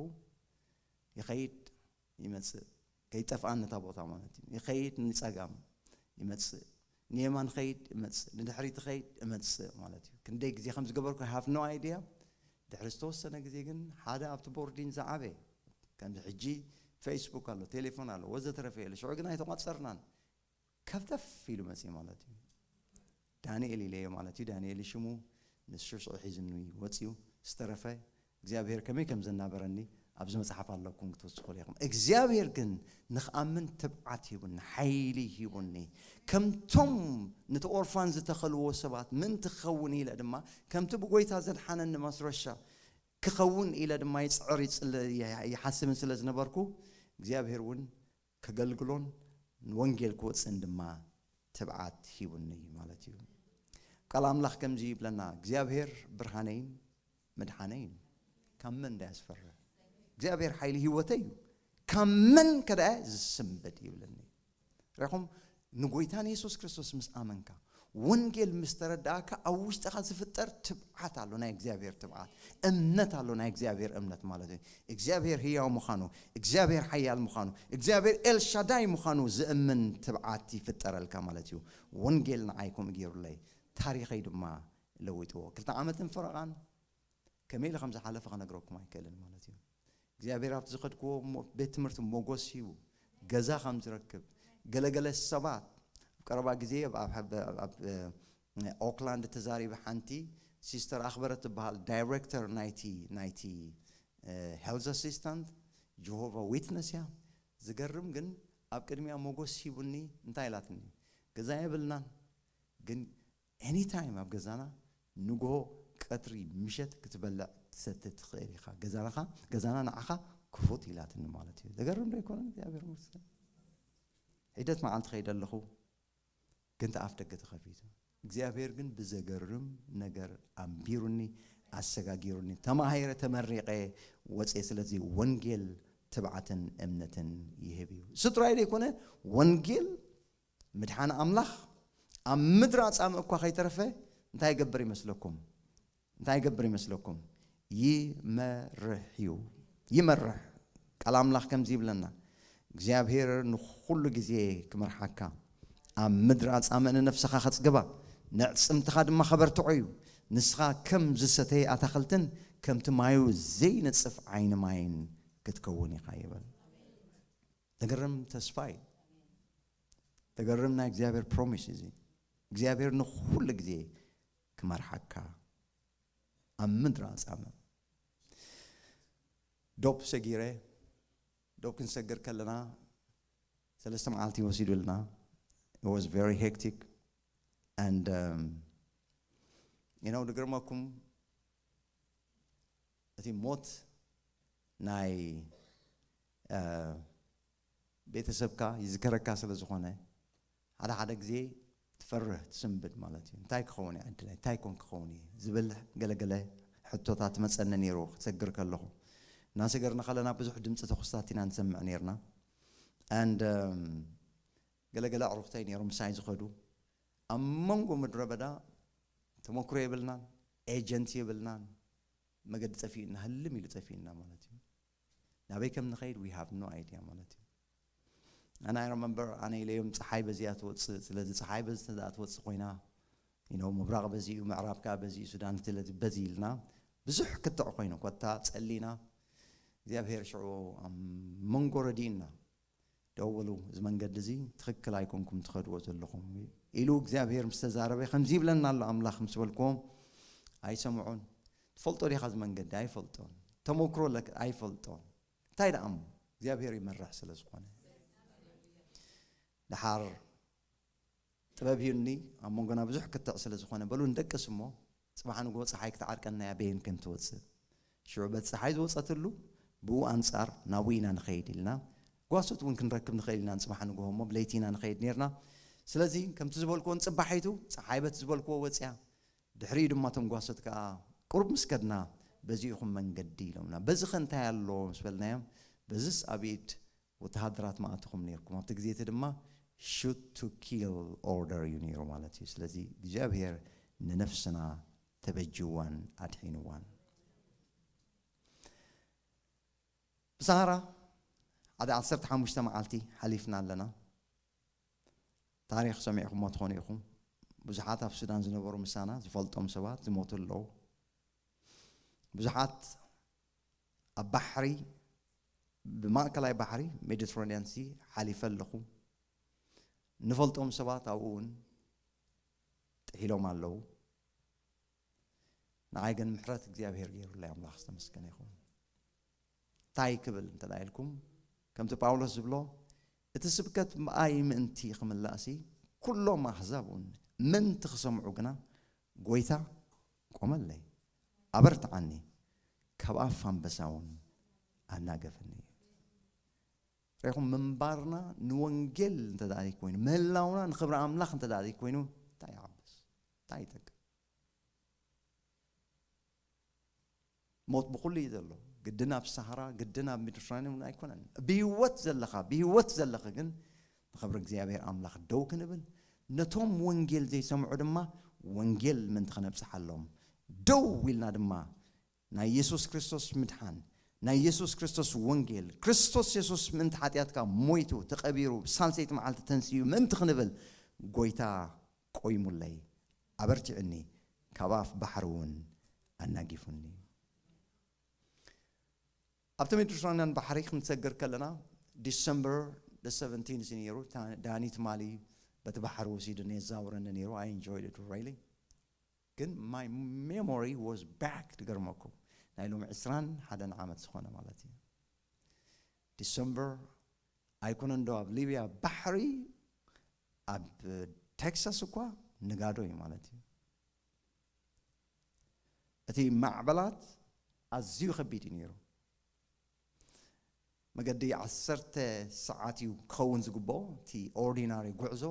ይኸይድ ይመፅእ፣ ከይጠፍኣኒ እታ ቦታ ማለት እዩ። ይኸይድ ንፀጋም ይመፅእ፣ ንየማን ኸይድ ይመፅእ፣ ንድሕሪት ኸይድ እመፅእ ማለት እዩ። ክንደይ ግዜ ከም ዝገበርኩ I have no idea። ድሕሪ ዝተወሰነ ግዜ ግን ሓደ ኣብቲ ቦርዲን ዝዓበየ ከምዚ ሕጂ ፌስቡክ ኣሎ፣ ቴሌፎን ኣሎ፣ ወዘተረፈ የለ። ሽዑ ግን ኣይተቋፀርናን። ከፍተፍ ኢሉ መፅኡ ማለት እዩ። ዳንኤል ኢለዮ ማለት እዩ። ዳንኤል ሽሙ ንሱ ሽዑ ሒዝኒ ወፅዩ። ዝተረፈ እግዚኣብሔር ከመይ ከም ዘናበረኒ ኣብዚ መፅሓፍ ኣለኩም ክትወስኹ ኢኹም። እግዚኣብሔር ግን ንኽኣምን ትብዓት ሂቡኒ፣ ሓይሊ ሂቡኒ። ከምቶም ነቲ ኦርፋን ዝተኸልዎ ሰባት ምእንቲ ክኸውን ኢለ ድማ ከምቲ ብጎይታ ዘድሓነኒ ማስረሻ ክኸውን ኢለ ድማ ይፅዕር ይፅለ ይሓስብን ስለ ዝነበርኩ እግዚኣብሔር እውን ከገልግሎን ንወንጌል ክወፅእን ድማ ትብዓት ሂቡኒ ማለት እዩ። ቃል ኣምላኽ ከምዚ ይብለና፣ እግዚኣብሔር ብርሃነይን መድሓነይን ካብ መን ዳያ ዝፈርህ? እግዚኣብሔር ሓይሊ ህይወተይ እዩ፣ ካብ መን ከዳያ ዝስንብድ ይብለኒ። ርኢኹም፣ ንጎይታ ንየሱስ ክርስቶስ ምስ ኣመንካ፣ ወንጌል ምስ ተረዳእካ፣ ኣብ ውሽጥኻ ዝፍጠር ትብዓት ኣሎ፣ ናይ እግዚኣብሔር ትብዓት፣ እምነት ኣሎ፣ ናይ እግዚኣብሔር እምነት ማለት እዩ። እግዚኣብሔር ህያው ምዃኑ፣ እግዚኣብሔር ሓያል ምዃኑ፣ እግዚኣብሔር ኤልሻዳይ ምዃኑ ዝእምን ትብዓት ይፍጠረልካ ማለት እዩ። ወንጌል ንዓይ ከምኡ ገይሩለይ፣ ታሪኸይ ድማ ለዊጥዎ። ክልተ ዓመትን ፈረቓን ከመይ ኢለ ከም ዝሓለፈ ክነግረኩም ኣይክእልን ማለት እዩ። እግዚኣብሔር ኣብቲ ዝኸድክዎ ሞ-፣ ቤት ትምህርቲ ሞጎስ ሂቡ፣ ገዛ ከም ዝረክብ፣ ገለገለ ሰባት ኣብ ቀረባ ግዜ ኣብ፣ ኣብ፣ ኣብ፣ ኣብ፣ እ፣ ኦክላንድ ተዛሪበ። ሓንቲ ሲስተር ኣኽበረት ትበሃል፣ ዳይሬክተር ናይቲ፣ ናይቲ፣ እ፣ ሄልዝ ኣሲስታንት፣ ጀሆቫ ዊትነስ እያ። ዝገርም ግን ኣብ ቅድሚያ ሞጎስ ሂቡኒ እንታይ ኢላትኒ? ገዛ የብልናን፣ ግን ኤኒታይም ኣብ ገዛና ንግሆ፣ ቀትሪ፣ ምሸት ክትበልዕ ትሰቲ ትኽእል ኢኻ። ገዛናኻ፣ ገዛና ንዓኻ ክፉት ኢላትኒ ማለት እዩ። ዘገርም ዶ ኣይኮነን? እግዚኣብሔር ይመስገን። ሒደት መዓልቲ ከይደ ኣለኹ፣ ግን እቲ ኣፍ ደገ ተኸፊቱ። እግዚኣብሔር ግን ብዘገርም ነገር ኣንቢሩኒ፣ ኣሰጋጊሩኒ። ተማሂረ፣ ተመሪቐ፣ ወፅየ። ስለዚ ወንጌል ትብዓትን እምነትን ይህብ እዩ። እሱ ጥራይ ዘይኮነ፣ ወንጌል ምድሓን ኣምላኽ ኣብ ምድሪ ኣጻምእ እኳ ከይተረፈ እንታይ ይገብር ይመስለኩም? እንታይ ይገብር ይመስለኩም? ይመርሕ እዩ። ይመርሕ። ቃል ኣምላኽ ከምዚ ይብለና፣ እግዚኣብሔር ንኹሉ ግዜ ክመርሓካ፣ ኣብ ምድሪ ኣጻምእ ንነፍስኻ ከጽግባ፣ ነዕጽምትኻ ድማ ከበርትዖ እዩ። ንስኻ ከም ዝሰተየ ኣታኽልትን ከምቲ ማዩ ዘይነጽፍ ዓይኒ ማይን ክትከውን ኢኻ ይብል። ዘገርም ተስፋ እዩ። ዘገርም ናይ እግዚኣብሔር ፕሮሚስ እዚ። እግዚኣብሔር ንኹሉ ግዜ ክመርሓካ ኣብ ምድሪ ኣጻምእ። ዶብ ሰጊረ፣ ዶብ ክንሰግር ከለና ሰለስተ መዓልቲ ወሲዱልና። It was very hectic and, um, you know፣ ዝገርመኩም እቲ ሞት ናይ፣ እ፣ ቤተሰብካ ይዝከረካ ስለ ዝኾነ፣ ሓደ ሓደ ግዜ ትፈርህ፣ ትስንብድ ማለት እዩ። እንታይ ክኸውን እዩ ዕድለይ? እንታይ ኮን ክኸውን እዩ? ዝብል ገለገለ ሕቶታት መጸኒ ነይሩ ክሰግር ከለኹ። እናሰገርና ከለና ብዙሕ ድምፂ ተኹስታት ኢና ንሰምዕ ነርና። And ገለገለ ኣዕሩኽተይ ነይሮም ምሳይ ዝኸዱ። ኣብ መንጎ ምድረ በዳ ተመክሮ የብልናን፣ ኤጀንት የብልናን። መገዲ ጠፊእና፣ ህልም ኢሉ ጠፊእና ማለት እዩ። ናበይ ከም ንኸይድ we have no idea ማለት እዩ። And I remember ኣነ ኢለዮም፣ ፀሓይ በዚኣ ትወፅእ፣ ስለዚ ፀሓይ በዚ ተዳ ትወፅእ ኮይና፣ you know፣ ምብራቕ በዚ እዩ፣ ምዕራብ ከዓ በዚ እዩ፣ ሱዳን ስለዚ በዚ ኢልና ብዙሕ ክትዕ ኮይኑ ኮታ ፀሊና። እግዚኣብሔር ሽዑ ኣብ መንጎ ረዲእና፣ ደው በሉ፣ እዚ መንገዲ እዚ ትኽክል ኣይኮንኩም ትኸድዎ ዘለኹም ኢሉ እግዚኣብሔር ምስ ተዛረበ፣ ከምዚ ይብለና ኣሎ ኣምላኽ ምስ በልክዎም፣ ኣይሰምዑን። ትፈልጦ ዲኻ እዚ መንገዲ? ኣይፈልጦን። ተመክሮ ኣለክ? ኣይፈልጦን። እንታይ ደኣ እሞ እግዚኣብሔር ይመርሕ ስለ ዝኾነ። ደሓር ጥበብ ሂዩኒ፣ ኣብ መንጎና ብዙሕ ክትዕ ስለ ዝኾነ፣ በሉ ንደቅስ እሞ፣ ጽባሕ ንግሆ ጸሓይ ክትዓርቀና እያ፣ በየን ከም ትወጽእ። ሽዑ በቲ ጸሓይ ዝወጸትሉ፣ ብኡ ኣንጻር ናብኡ ኢና ንኸይድ ኢልና፣ ጓሶት እውን ክንረክብ ንኽእል ኢና፣ ንጽባሕ ንግሆ እሞ ብለይቲ ኢና ንኸይድ ኔርና። ስለዚ ከምቲ ዝበልክዎ ንጽባሒቱ ጸሓይ በቲ ዝበልክዎ ወጽያ፣ ድሕሪኡ ድማ እቶም ጓሶት ከኣ ቁሩብ ምስ ከድና፣ በዚ ኢኹም መንገዲ ኢሎምና። በዚ ኸ እንታይ ኣሎ ምስ በልናዮም፣ በዝስ ኣብ ኢድ ወተሃደራት መኣትኹም ኔርኩም። ኣብቲ ግዜ እቲ ድማ shoot to kill order እዩ ነይሩ ማለት እዩ። ስለዚ እግዚኣብሔር ንነፍስና ተበጅዋን ኣድሒንዋን። ብሰሃራ ሓደ ዓሰርተ ሓሙሽተ መዓልቲ ሓሊፍና ኣለና። ታሪኽ ሰሚዕኩሞ ትኾኑ ኢኹም። ብዙሓት ኣብ ሱዳን ዝነበሩ ምሳና ዝፈልጦም ሰባት ዝሞቱ ኣለዉ። ብዙሓት ኣብ ባሕሪ፣ ብማእከላይ ባሕሪ ሜዲትራንያን ሲ ሓሊፈ ኣለኹ። ንፈልጦም ሰባት ኣብኡ እውን ጥሒሎም ኣለዉ። ንዓይ ግን ምሕረት እግዚኣብሔር ገይሩለይ፣ ኣምላኽ ዝተመስገነ ይኹን። እንታይ ክብል እንተ ደኣ ኢልኩም፣ ከምቲ ጳውሎስ ዝብሎ፣ እቲ ስብከት ብኣይ ምእንቲ ክምላእሲ፣ ኩሎም ኣህዛብ እውን ምእንቲ ክሰምዑ ግና ጐይታ ቆመለይ፣ ኣበርትዓኒ፣ ካብ ኣፍ ኣንበሳ እውን ኣናገፈኒ። ርኢኹም፣ ምንባርና ንወንጌል እንተ ደኣ ኮይኑ፣ ምህላውና ንኽብሪ ኣምላኽ እንተ ደኣ ኮይኑ፣ እንታይ ይዓብስ? እንታይ ይጠቅም? ሞት ብኹሉ እዩ ዘሎ። ግድን ኣብ ሰሃራ፣ ግድን ኣብ ሜዲትራንያን እውን ኣይኮነን። ብህይወት ዘለኻ፣ ብህይወት ዘለኺ ግን ንኽብሪ እግዚኣብሔር ኣምላኽ ደው ክንብል፣ ነቶም ወንጌል ዘይሰምዑ ድማ ወንጌል ምእንቲ ኸነብጽሓሎም ደው ኢልና ድማ ናይ የሱስ ክርስቶስ ምድሓን፣ ናይ የሱስ ክርስቶስ ወንጌል፣ ክርስቶስ የሱስ ምእንቲ ሓጢኣትካ ሞይቱ፣ ተቐቢሩ፣ ብሳልሰይቲ መዓልቲ ተንሲኡ ምእንቲ ክንብል፣ ጐይታ ቆይሙለይ፣ ኣበርቲዑኒ፣ ካብ ኣፍ ባሕሪ እውን ኣናጊፉኒ። ኣብቲ ሜዲትራንያን ባሕሪ ክንሰግር ከለና፣ ዲሰምበር the seventeenth እዩ ነይሩ። ታ-፣ ዳኒ ትማሊ በቲ ባሕሪ ወሲዱኒ የዛውረኒ ነይሩ። I enjoyed it really። ግን my memory was back፣ ትገርመኩም። ናይ ሎሚ ዕስራን ሓደን ዓመት ዝኾነ ማለት እዩ። ዲሰምበር ኣይኮነን ዶ ኣብ ሊብያ ባሕሪ፣ ኣብ ቴክሳስ እኳ ንጋዶ እዩ ማለት እዩ። እቲ ማዕበላት ኣዝዩ ከቢድ እዩ ነይሩ። መገዲ ዓሰርተ ሰዓት እዩ ክኸውን ዝግብኦ፣ እቲ ኦርዲናሪ ጉዕዞ።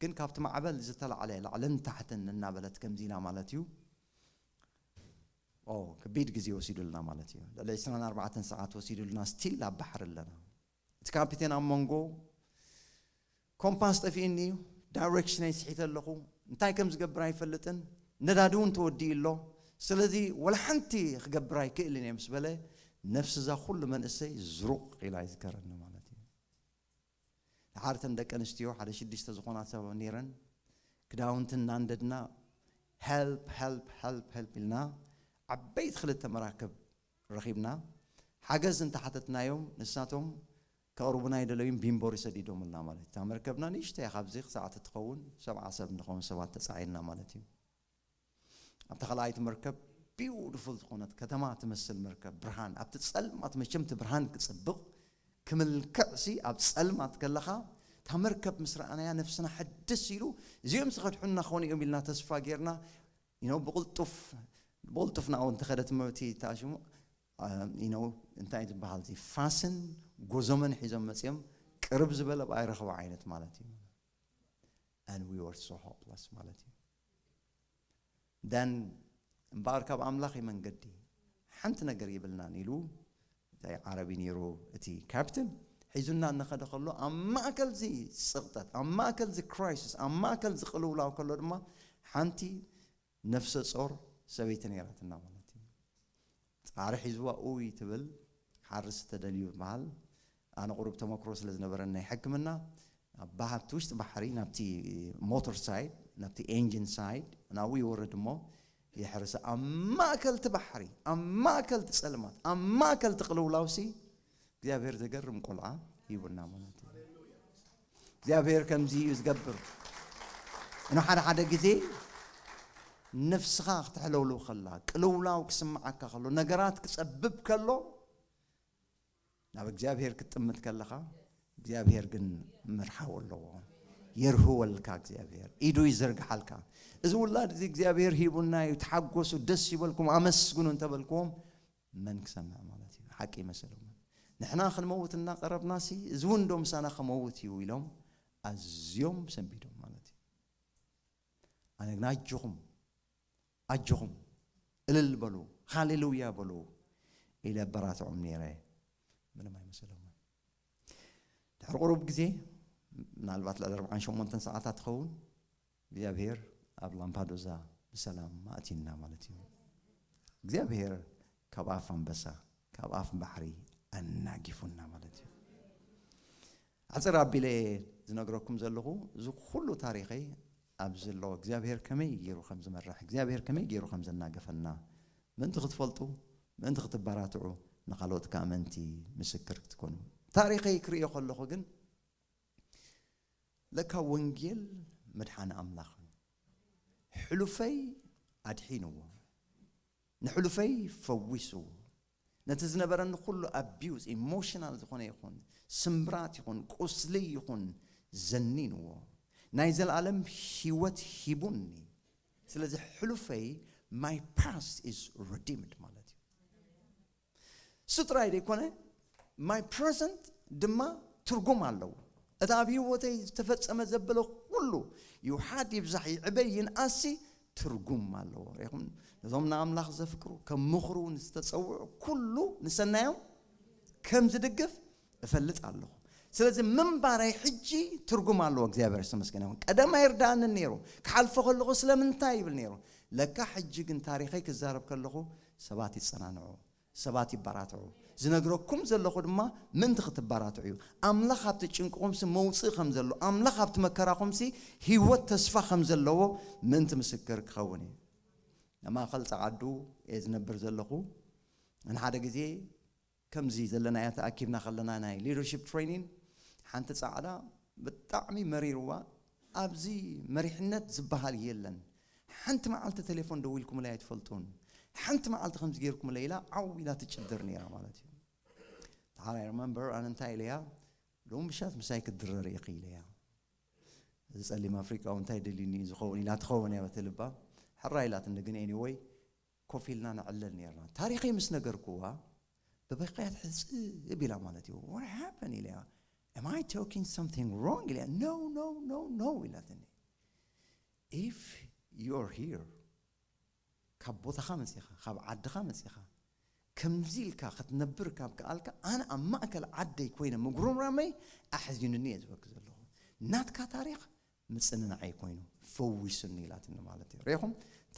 ግን ካብቲ ማዕበል ዝተላዕለ ላዕልን ታሕትን እናበለት ከምዚ ኢላ ማለት እዩ። ኦ፣ ከቢድ ግዜ ወሲዱልና ማለት እዩ። ልዕሊ ዕስራን ኣርባዕተን ሰዓት ወሲዱልና፣ ስቲል ኣብ ባሕሪ ኣለና። እቲ ካፒቴን ኣብ መንጎ፣ ኮምፓስ ጠፊእኒ እዩ፣ ዳይሬክሽነይ ስሒተ ኣለኹ፣ እንታይ ከም ዝገብር ኣይፈልጥን፣ ነዳዲ እውን ተወዲኡ ኣሎ፣ ስለዚ ወላ ሓንቲ ክገብር ኣይክእልን እየ ምስ በለ፣ ነፍሲ እዛ ኩሉ መንእሰይ ዝሩቕ ኢላ ይዝከረኒ ማለት እዩ። ደሓር እተን ደቂ ኣንስትዮ ሓደ ሽዱሽተ ዝኾና ሰብ ነይረን፣ ክዳውንቲ እናንደድና፣ "ሄልፕ፣ ሄልፕ፣ ሄልፕ፣ ሄልፕ" ኢልና፣ ዓበይቲ ክልተ መራክብ ረኺብና፣ ሓገዝ እንተሓተትናዮም፣ ንሳቶም ከቕርቡና ኣይደለዩን፣ ቢምቦሪ ሰዲዶምልና ማለት እዩ። እታ መርከብና ንእሽተይ እያ፣ ካብዚ ክሳዕ ትኸውን ሰብዓ ሰብ ንኸውን ሰባት ተጻዒንና ማለት እዩ። ኣብታ ካልኣይቲ መርከብ፣ ቢዩቲፉል ዝኾነት ከተማ ትመስል መርከብ፣ ብርሃን፣ ኣብቲ ጸልማት፣ መቸም እቲ ብርሃን ክጽብቕ፣ ክምልክዕሲ ኣብ ጸልማት ከለኻ፣ እታ መርከብ ምስ ረኣናያ ነፍስና ሕድስ ኢሉ፣ እዚኦም ሲ ከድሑና ክኾኑ እዮም ኢልና ተስፋ ጌርና፣ you know፣ ብቕልጡፍ፣ ብቕልጡፍ ናብኡ እንተኸደ እቲ መ-፣ እቲ ተኣሽሙ፣ አ፣ you know፣ እንታይ ዝበሃል፣ እቲ ፋስን ጎዞመን ሒዞም መጺኦም፣ ቅርብ ዝበለ ብኣይ ረኸቡ ዓይነት ማለት እዩ። And we were so hopeless ማለት እዩ። Then እምበኣር ካብ ኣምላኽ እዩ መንገዲ፣ ሓንቲ ነገር የብልናን ኢሉ እንታይ ዓረብ እዩ ነይሩ እቲ ካፕትን፣ ሒዙና እናኸደ ከሎ ኣብ ማእከል እዚ ጽቕጠት፣ ኣብ ማእከል እዚ ክራይሲስ፣ ኣብ ማእከል እዚ ቅልውላው ከሎ ድማ ሓንቲ ነፍሰ ጾር ሰበይቲ ነይራትና ማለት እዩ። ጻዕሪ ሒዝዋ ኡይ ትብል፣ ሓርስ ተደልዩ ይበሃል። ኣነ ቁሩብ ተመክሮ ስለ ዝነበረኒ ናይ ሕክምና፣ ኣብ ባህ-፣ ኣብቲ ውሽጢ ባሕሪ ናብቲ ሞተር ሳይድ፣ ናብቲ ኤንጂን ሳይድ ናብኡ ይወርድ እሞ የሕርስ። ኣብ ማእከል እቲ ባሕሪ፣ ኣብ ማእከል እቲ ጸልማት፣ ኣብ ማእከል እቲ ቅልውላውሲ እግዚኣብሔር ዘገርም ቆልዓ ሂቡና ማለት እዩ። እግዚኣብሔር ከምዚ እዩ ዝገብር። እኖ ሓደ ሓደ ግዜ ነፍስኻ ክትሕለውልው ከላ፣ ቅልውላው ክስምዓካ ከሎ፣ ነገራት ክጸብብ ከሎ፣ ናብ እግዚኣብሔር ክትጥምት ከለኻ፣ እግዚኣብሔር ግን መርሓው ኣለዎ። የርህወልካ እግዚኣብሔር፣ ኢዱ ይዘርግሓልካ። እዚ ውላድ እዚ እግዚኣብሔር ሂቡና እዩ፣ ተሓጎሱ፣ ደስ ይበልኩም፣ ኣመስግኑ እንተበልክዎም፣ መን ክሰምዕ ማለት እዩ? ሓቂ ይመስሎም። ንሕና ክንመውት እናቐረብናሲ፣ እዚ እውን ዶ ምሳና ክመውት እዩ ኢሎም ኣዝዮም ሰንቢዶም ማለት እዩ። ኣነ ግን ኣጆኹም፣ ኣጆኹም፣ እልል በሉ፣ ሃሌሉያ በሉ ኢለ ኣበራትዖም ነይረ። ምንም ኣይመሰሎምን። ድሕሪ ቁሩብ ግዜ፣ ምናልባት ልዕሊ ኣርብዓን ሸሞንተን ሰዓታት ትኸውን፣ እግዚኣብሔር ኣብ ላምፓዱዛ ብሰላም ኣእትዩና ማለት እዩ። እግዚኣብሔር ካብ ኣፍ ኣንበሳ፣ ካብ ኣፍ ባሕሪ ኣናጊፉና ማለት እዩ። ኣሕጽር ኣቢለ ዝነግረኩም ዘለኹ፣ እዚ ኩሉ ታሪኸይ ኣብዚ ኣሎ። እግዚኣብሔር ከመይ ገይሩ ከም ዝመርሕ፣ እግዚኣብሔር ከመይ ገይሩ ከም ዘናገፈና ምእንቲ ክትፈልጡ፣ ምእንቲ ክትበራትዑ፣ ንኻልኦት ከኣ ምእንቲ ምስክር ክትኮኑ። ታሪኸይ ክርእዮ ከለኹ ግን፣ ለካ ወንጌል መድሓኒ ኣምላኽ እዩ። ሕሉፈይ ኣድሒንዎ፣ ንሕሉፈይ ፈዊስዎ፣ ነቲ ዝነበረኒ ኩሉ ኣቢዩዝ፣ ኢሞሽናል ዝኾነ ይኹን፣ ስምብራት ይኹን፣ ቁስሊ ይኹን፣ ዘኒንዎ፣ ናይ ዘለኣለም ህይወት ሂቡኒ። ስለዚ ሕሉፈይ፣ my past is redeemed ማለት እዩ። እሱ ጥራይ ዘይኮነ፣ my present ድማ ትርጉም ኣለዎ። እቲ ኣብ ህይወተይ ዝተፈጸመ ዘበለ ኩሉ፣ ይውሓድ ይብዛሕ፣ ይዕበይ ይንኣሲ፣ ትርጉም ኣለዎ። ሪኹም፣ ነዞም ንኣምላኽ ዘፍቅሩ፣ ከም ምኽሩ ንዝተጸውዑ ኩሉ ንሰናዮም ከም ዝድግፍ እፈልጥ ኣለኹ። ስለዚ ምንባረይ ሕጂ ትርጉም ኣለዎ። እግዚኣብሔር ዝተመስገነ ይኹን። ቀደም ኣይርዳእንን ነይሩ። ክሓልፎ ከለኹ ስለምንታይ ይብል ነይሩ። ለካ ሕጂ ግን ታሪኸይ ክዛረብ ከለኹ ሰባት ይጸናንዑ፣ ሰባት ይበራትዑ። ዝነግረኩም ዘለኹ ድማ ምእንቲ ክትበራትዑ እዩ። ኣምላኽ ኣብቲ ጭንቅኹምሲ መውጽኢ ከም ዘሎ፣ ኣምላኽ ኣብቲ መከራኹምሲ ህይወት ተስፋ ከም ዘለዎ ምእንቲ ምስክር ክኸውን እዩ። ኣብ ማእከል ጸዓዱ እየ ዝነብር ዘለኹ። ንሓደ ግዜ ከምዚ ዘለናዮ ተኣኪብና ከለና ናይ ሊደርሺፕ ትሬኒንግ፣ ሓንቲ ጻዕዳ ብጣዕሚ መሪርዋ፣ ኣብዚ መሪሕነት ዝበሃል የለን፣ ሓንቲ መዓልቲ ቴሌፎን ደዊልኩምለይ ኣይትፈልጡን፣ ሓንቲ መዓልቲ ከምዚ ገይርኩምለይ ኢላ ዓው ኢላ ትጭድር ነይራ ማለት እዩ። I remember ኣነ እንታይ ኢለያ፣ ሎሚ ምሻት ምሳይ ክትድረር ኢኺ ኢለያ። እዚ ጸሊም ኣፍሪቃዊ እንታይ ደልዩኒ እዩ ዝኸውን ኢላ ትኸውን እያ በቲ ልባ። ሕራይ ኢላትኒ፣ ግን ኤኒወይ ኮፍ ኢልና ንዕለል ነርና። ታሪኸይ ምስ ነገርኩዋ፣ ብብኽያት ሕጽብ ኢላ ማለት እዩ። What happened? ኢለያ። Am I talking something wrong? ኢለያ። No, no, no, no ኢላትኒ። If you're here፣ ካብ ቦታኻ መጺኻ፣ ካብ ዓድኻ መጺኻ፣ ከምዚ ኢልካ ክትነብር ካብ ከኣልካ፣ ኣነ ኣብ ማእከል ዓደይ ኮይነ ምጉርምራመይ ኣሕዚኑኒ እየ ዝበኪ ዘለኹ። ናትካ ታሪኽ ምጽንናዓይ ኮይኑ ፈዊሱኒ ኢላትኒ ማለት እዩ። ሪኢኹም፣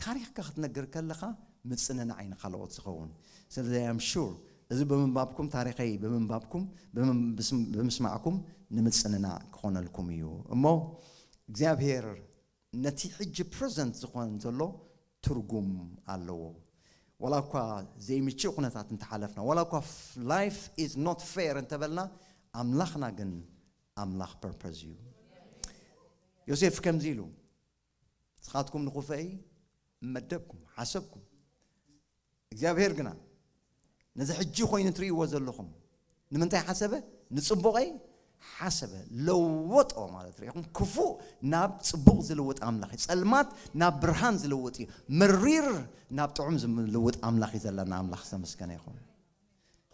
ታሪኽካ ክትነግር ከለኻ ምጽንናዓይ ንኻልኦት ዝኸውን። ስለዚ I am sure እዚ ብምንባብኩም፣ ታሪኸይ ብምንባብኩም፣ ብምም-፣ ብስም-፣ ብምስማዕኩም ንምጽንናዕ ክኾነልኩም እዩ። እሞ እግዚኣብሔር ነቲ ሕጂ ፕረዘንት ዝኾን ዘሎ ትርጉም ኣለዎ። ዋላ እኳ ዘይምችእ ኩነታት እንተሓለፍና፣ ዋላ እኳ life is not fair እንተበልና፣ ኣምላኽና ግን ኣምላኽ ፐርፐዝ እዩ። ዮሴፍ ከምዚ ኢሉ፣ ንስኻትኩም ንኹፈይ መደብኩም፣ ሓሰብኩም፣ እግዚኣብሔር ግና ነዚ ሕጂ ኮይኑ ትርእይዎ ዘለኹም ንምንታይ ሓሰበ? ንጽቡቐይ ሓሰበ፣ ለወጦ ማለት ርኢኹም። ክፉእ ናብ ጽቡቕ ዝልውጥ ኣምላኽ እዩ። ጸልማት ናብ ብርሃን ዝልውጥ እዩ። መሪር ናብ ጥዑም ዝልውጥ ኣምላኽ እዩ ዘለና። ኣምላኽ ዝተመስገነ ይኹን።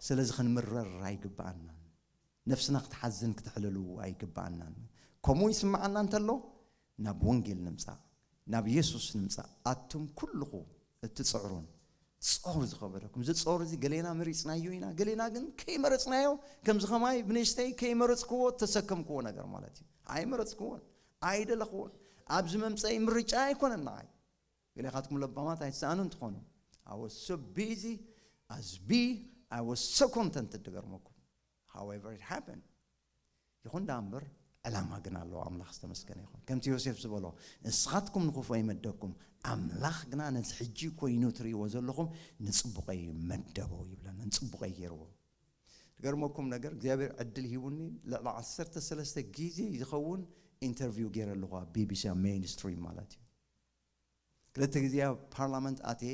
ስለዚ ክንምረር ኣይግብኣናን። ነፍስና ክትሓዝን ክትሕለሉ ኣይግብኣናን። ከምኡ ይስምዓና እንተሎ ናብ ወንጌል ንምጻእ፣ ናብ የሱስ ንምጻእ። ኣቱም ኩልኹ እትጽዕሩን ጾር ዝኸበደኩም። እዚ ጾር እዚ ገሌና መሪጽናዮ ኢና፣ ገሌና ግን ከይመረጽናዮ፣ ከምዚ ኸማይ ብንእሽተይ ከይመረጽክዎ እተሰከምክዎ ነገር ማለት እዩ። ኣይመረጽክዎን፣ ኣይደለኽዎን። ኣብዚ መምጸኢ ምርጫ ኣይኮነን ንዓይ። ገሌኻትኩም ለባማት ኣይትሰኣኑን ትኾኑ። I was so busy as be, I was so contented፣ ትገርመኩም። However it happened። ይኹን ደኣ እምበር ዕላማ ግን ኣለዎ። ኣምላኽ ዝተመስገነ ይኹን። ከምቲ ዮሴፍ ዝበሎ፣ ንስኻትኩም ንኽፉእ ኣይመደብኩም፣ ኣምላኽ ግና ነዚ ሕጂ ኮይኑ ትርእይዎ ዘለኹም ንጽቡቐይ መደቦ ይብለና፣ ንጽቡቐይ ገይርዎ። ዝገርመኩም ነገር እግዚኣብሔር ዕድል ሂቡኒ ልዕሊ ዓሰርተ ሰለስተ ግዜ ዝኸውን ኢንተርቪው ገይረ ኣለኹ ኣብ ቢቢሲ ኣብ ሜይንስትሪም ማለት እዩ። ክልተ ግዜ ኣብ ፓርላመንት ኣትየ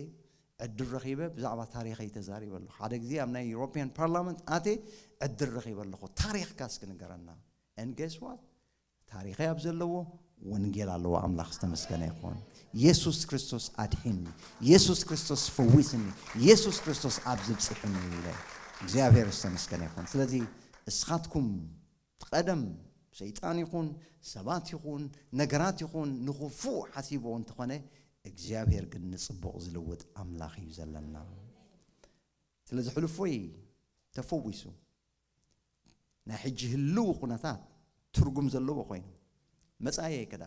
ዕድል ረኺበ ብዛዕባ ታሪኸይ ተዛሪበ ኣለኹ። ሓደ ግዜ ኣብ ናይ ዩሮፒያን ፓርላመንት ኣትየ ዕድል ረኺበ ኣለኹ። ታሪኽካ እስኪ ንገረና። And guess what? ታሪኸይ ኣብ ዘለዎ ወንጌል ኣለዎ። ኣምላኽ ዝተመስገነ ይኹን። የሱስ ክርስቶስ ኣድሒኒ፣ የሱስ ክርስቶስ ፈዊስኒ፣ የሱስ ክርስቶስ ኣብዚ ብጽሕኒ ኢለ። እግዚኣብሔር ዝተመስገነ ይኹን። ስለዚ እስኻትኩም ትቐደም ሰይጣን ይኹን ሰባት ይኹን ነገራት ይኹን ንኽፉእ ሓሲብዎ እንተኾነ እግዚኣብሔር ግን ንጽቡቕ ዝልውጥ ኣምላኽ እዩ ዘለና። ስለዚ ሕሉፎይ ተፈዊሱ ናይ ሕጂ ህልው ኩነታት ትርጉም ዘለዎ ኮይኑ መጻኢየይ ከኣ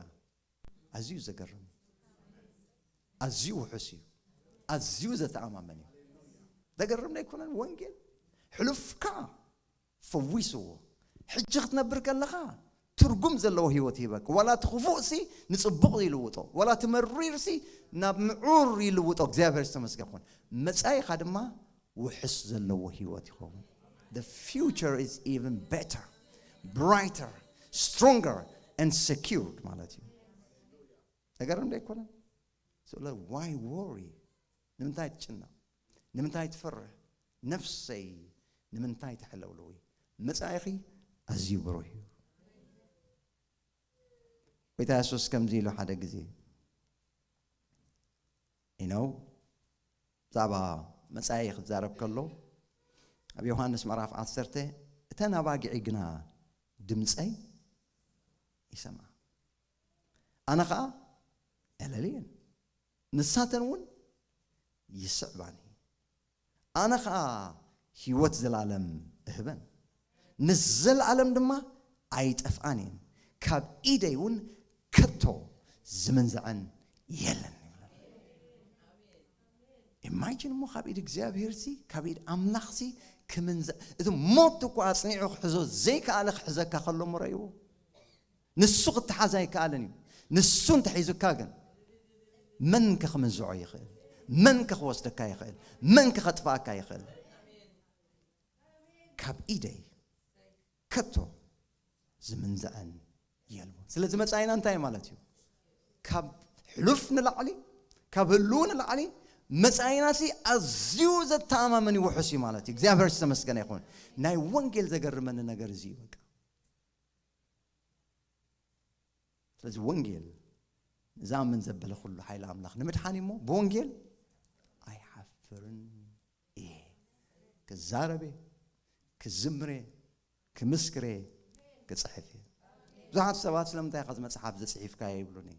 ኣዝዩ ዘገርም ኣዝዩ ውሑስ እዩ። ኣዝዩ ዘተኣማመን እዩ። ዘገርም ኣይኮነን? ወንጌል ሕሉፍካ ፈዊስዎ። ሕጂ ክትነብር ከለኻ ትርጉም ዘለዎ ህይወት ይህበካ። ዋላ እቲ ክፉእ ሲ ንጽቡቕ ይልውጦ፣ ዋላ እቲ መሪር ሲ ናብ ምዑር ይልውጦ። እግዚኣብሔር ዝተመስገን ይኹን። መጻኢኻ ድማ ውሕስ ዘለዎ ህይወት ይኸውን። The future is even better, brighter, stronger and secured ማለት እዩ። ተገርም ዶ ኣይኮነን? ስለ why worry? ንምንታይ ትጭነቕ? ንምንታይ ትፈርሕ? ነፍሰይ ንምንታይ ተሕለውለዊ? መጻኢኺ ኣዝዩ ብሩህ እዩ። ጎይታ የሱስ ከምዚ ኢሉ ሓደ ግዜ ኢነው ብዛዕባ መጻኢ ክዛረብ ከሎ ኣብ ዮሃንስ ምዕራፍ ዓሰርተ እተን ኣባጊዒ ግና ድምፀይ ይሰምዓ ኣነ ኸዓ ኣለልየን ንሳተን እውን ይስዕባኒ ኣነ ኸዓ ህይወት ዘለዓለም እህበን ንዘለዓለም ድማ ኣይጠፍኣን እየን ካብ ኢደይ እውን ከቶ ዝምንዝዐን የለን ኢማጂን እሞ ካብ ኢድ እግዚኣብሔር ሲ ካብ ኢድ ኣምላኽ ሲ ክምንዘ እቲ ሞት እኮ ኣጽኒዑ ክሕዞ ዘይከኣለ ክሕዘካ ከሎ እሞ ረእይዎ ንሱ ክትሓዝ ኣይከኣልን እዩ ንሱ እንተሒዙካ ግን መን ከ ክምንዝዖ ይኽእል መን ከ ክወስደካ ይኽእል መን ከ ከጥፍኣካ ይኽእል ካብ ኢደይ ከቶ ዝምንዝዐን የልቦ ስለዚ መጻኢና እንታይ ማለት እዩ ካብ ሕሉፍ ንላዕሊ ካብ ህልው ንላዕሊ መጻኢና ሲ ኣዝዩ ዘተኣማመን ይውሑስ እዩ ማለት እዩ እግዚኣብሔር ዝተመስገነ ይኹን ናይ ወንጌል ዘገርመኒ ነገር እዚ እዩ በቃ ስለዚ ወንጌል ንዝኣምን ዘበለ ኩሉ ሓይሊ ኣምላኽ ንምድሓን እሞ ብወንጌል ኣይሓፍርን እየ ክዛረብ እየ ክዝምር እየ ክምስክር እየ ክፅሕፍ እየ ብዙሓት ሰባት ስለምንታይ ኢኻ መፅሓፍ ዝፅሒፍካዮ ይብሉኒ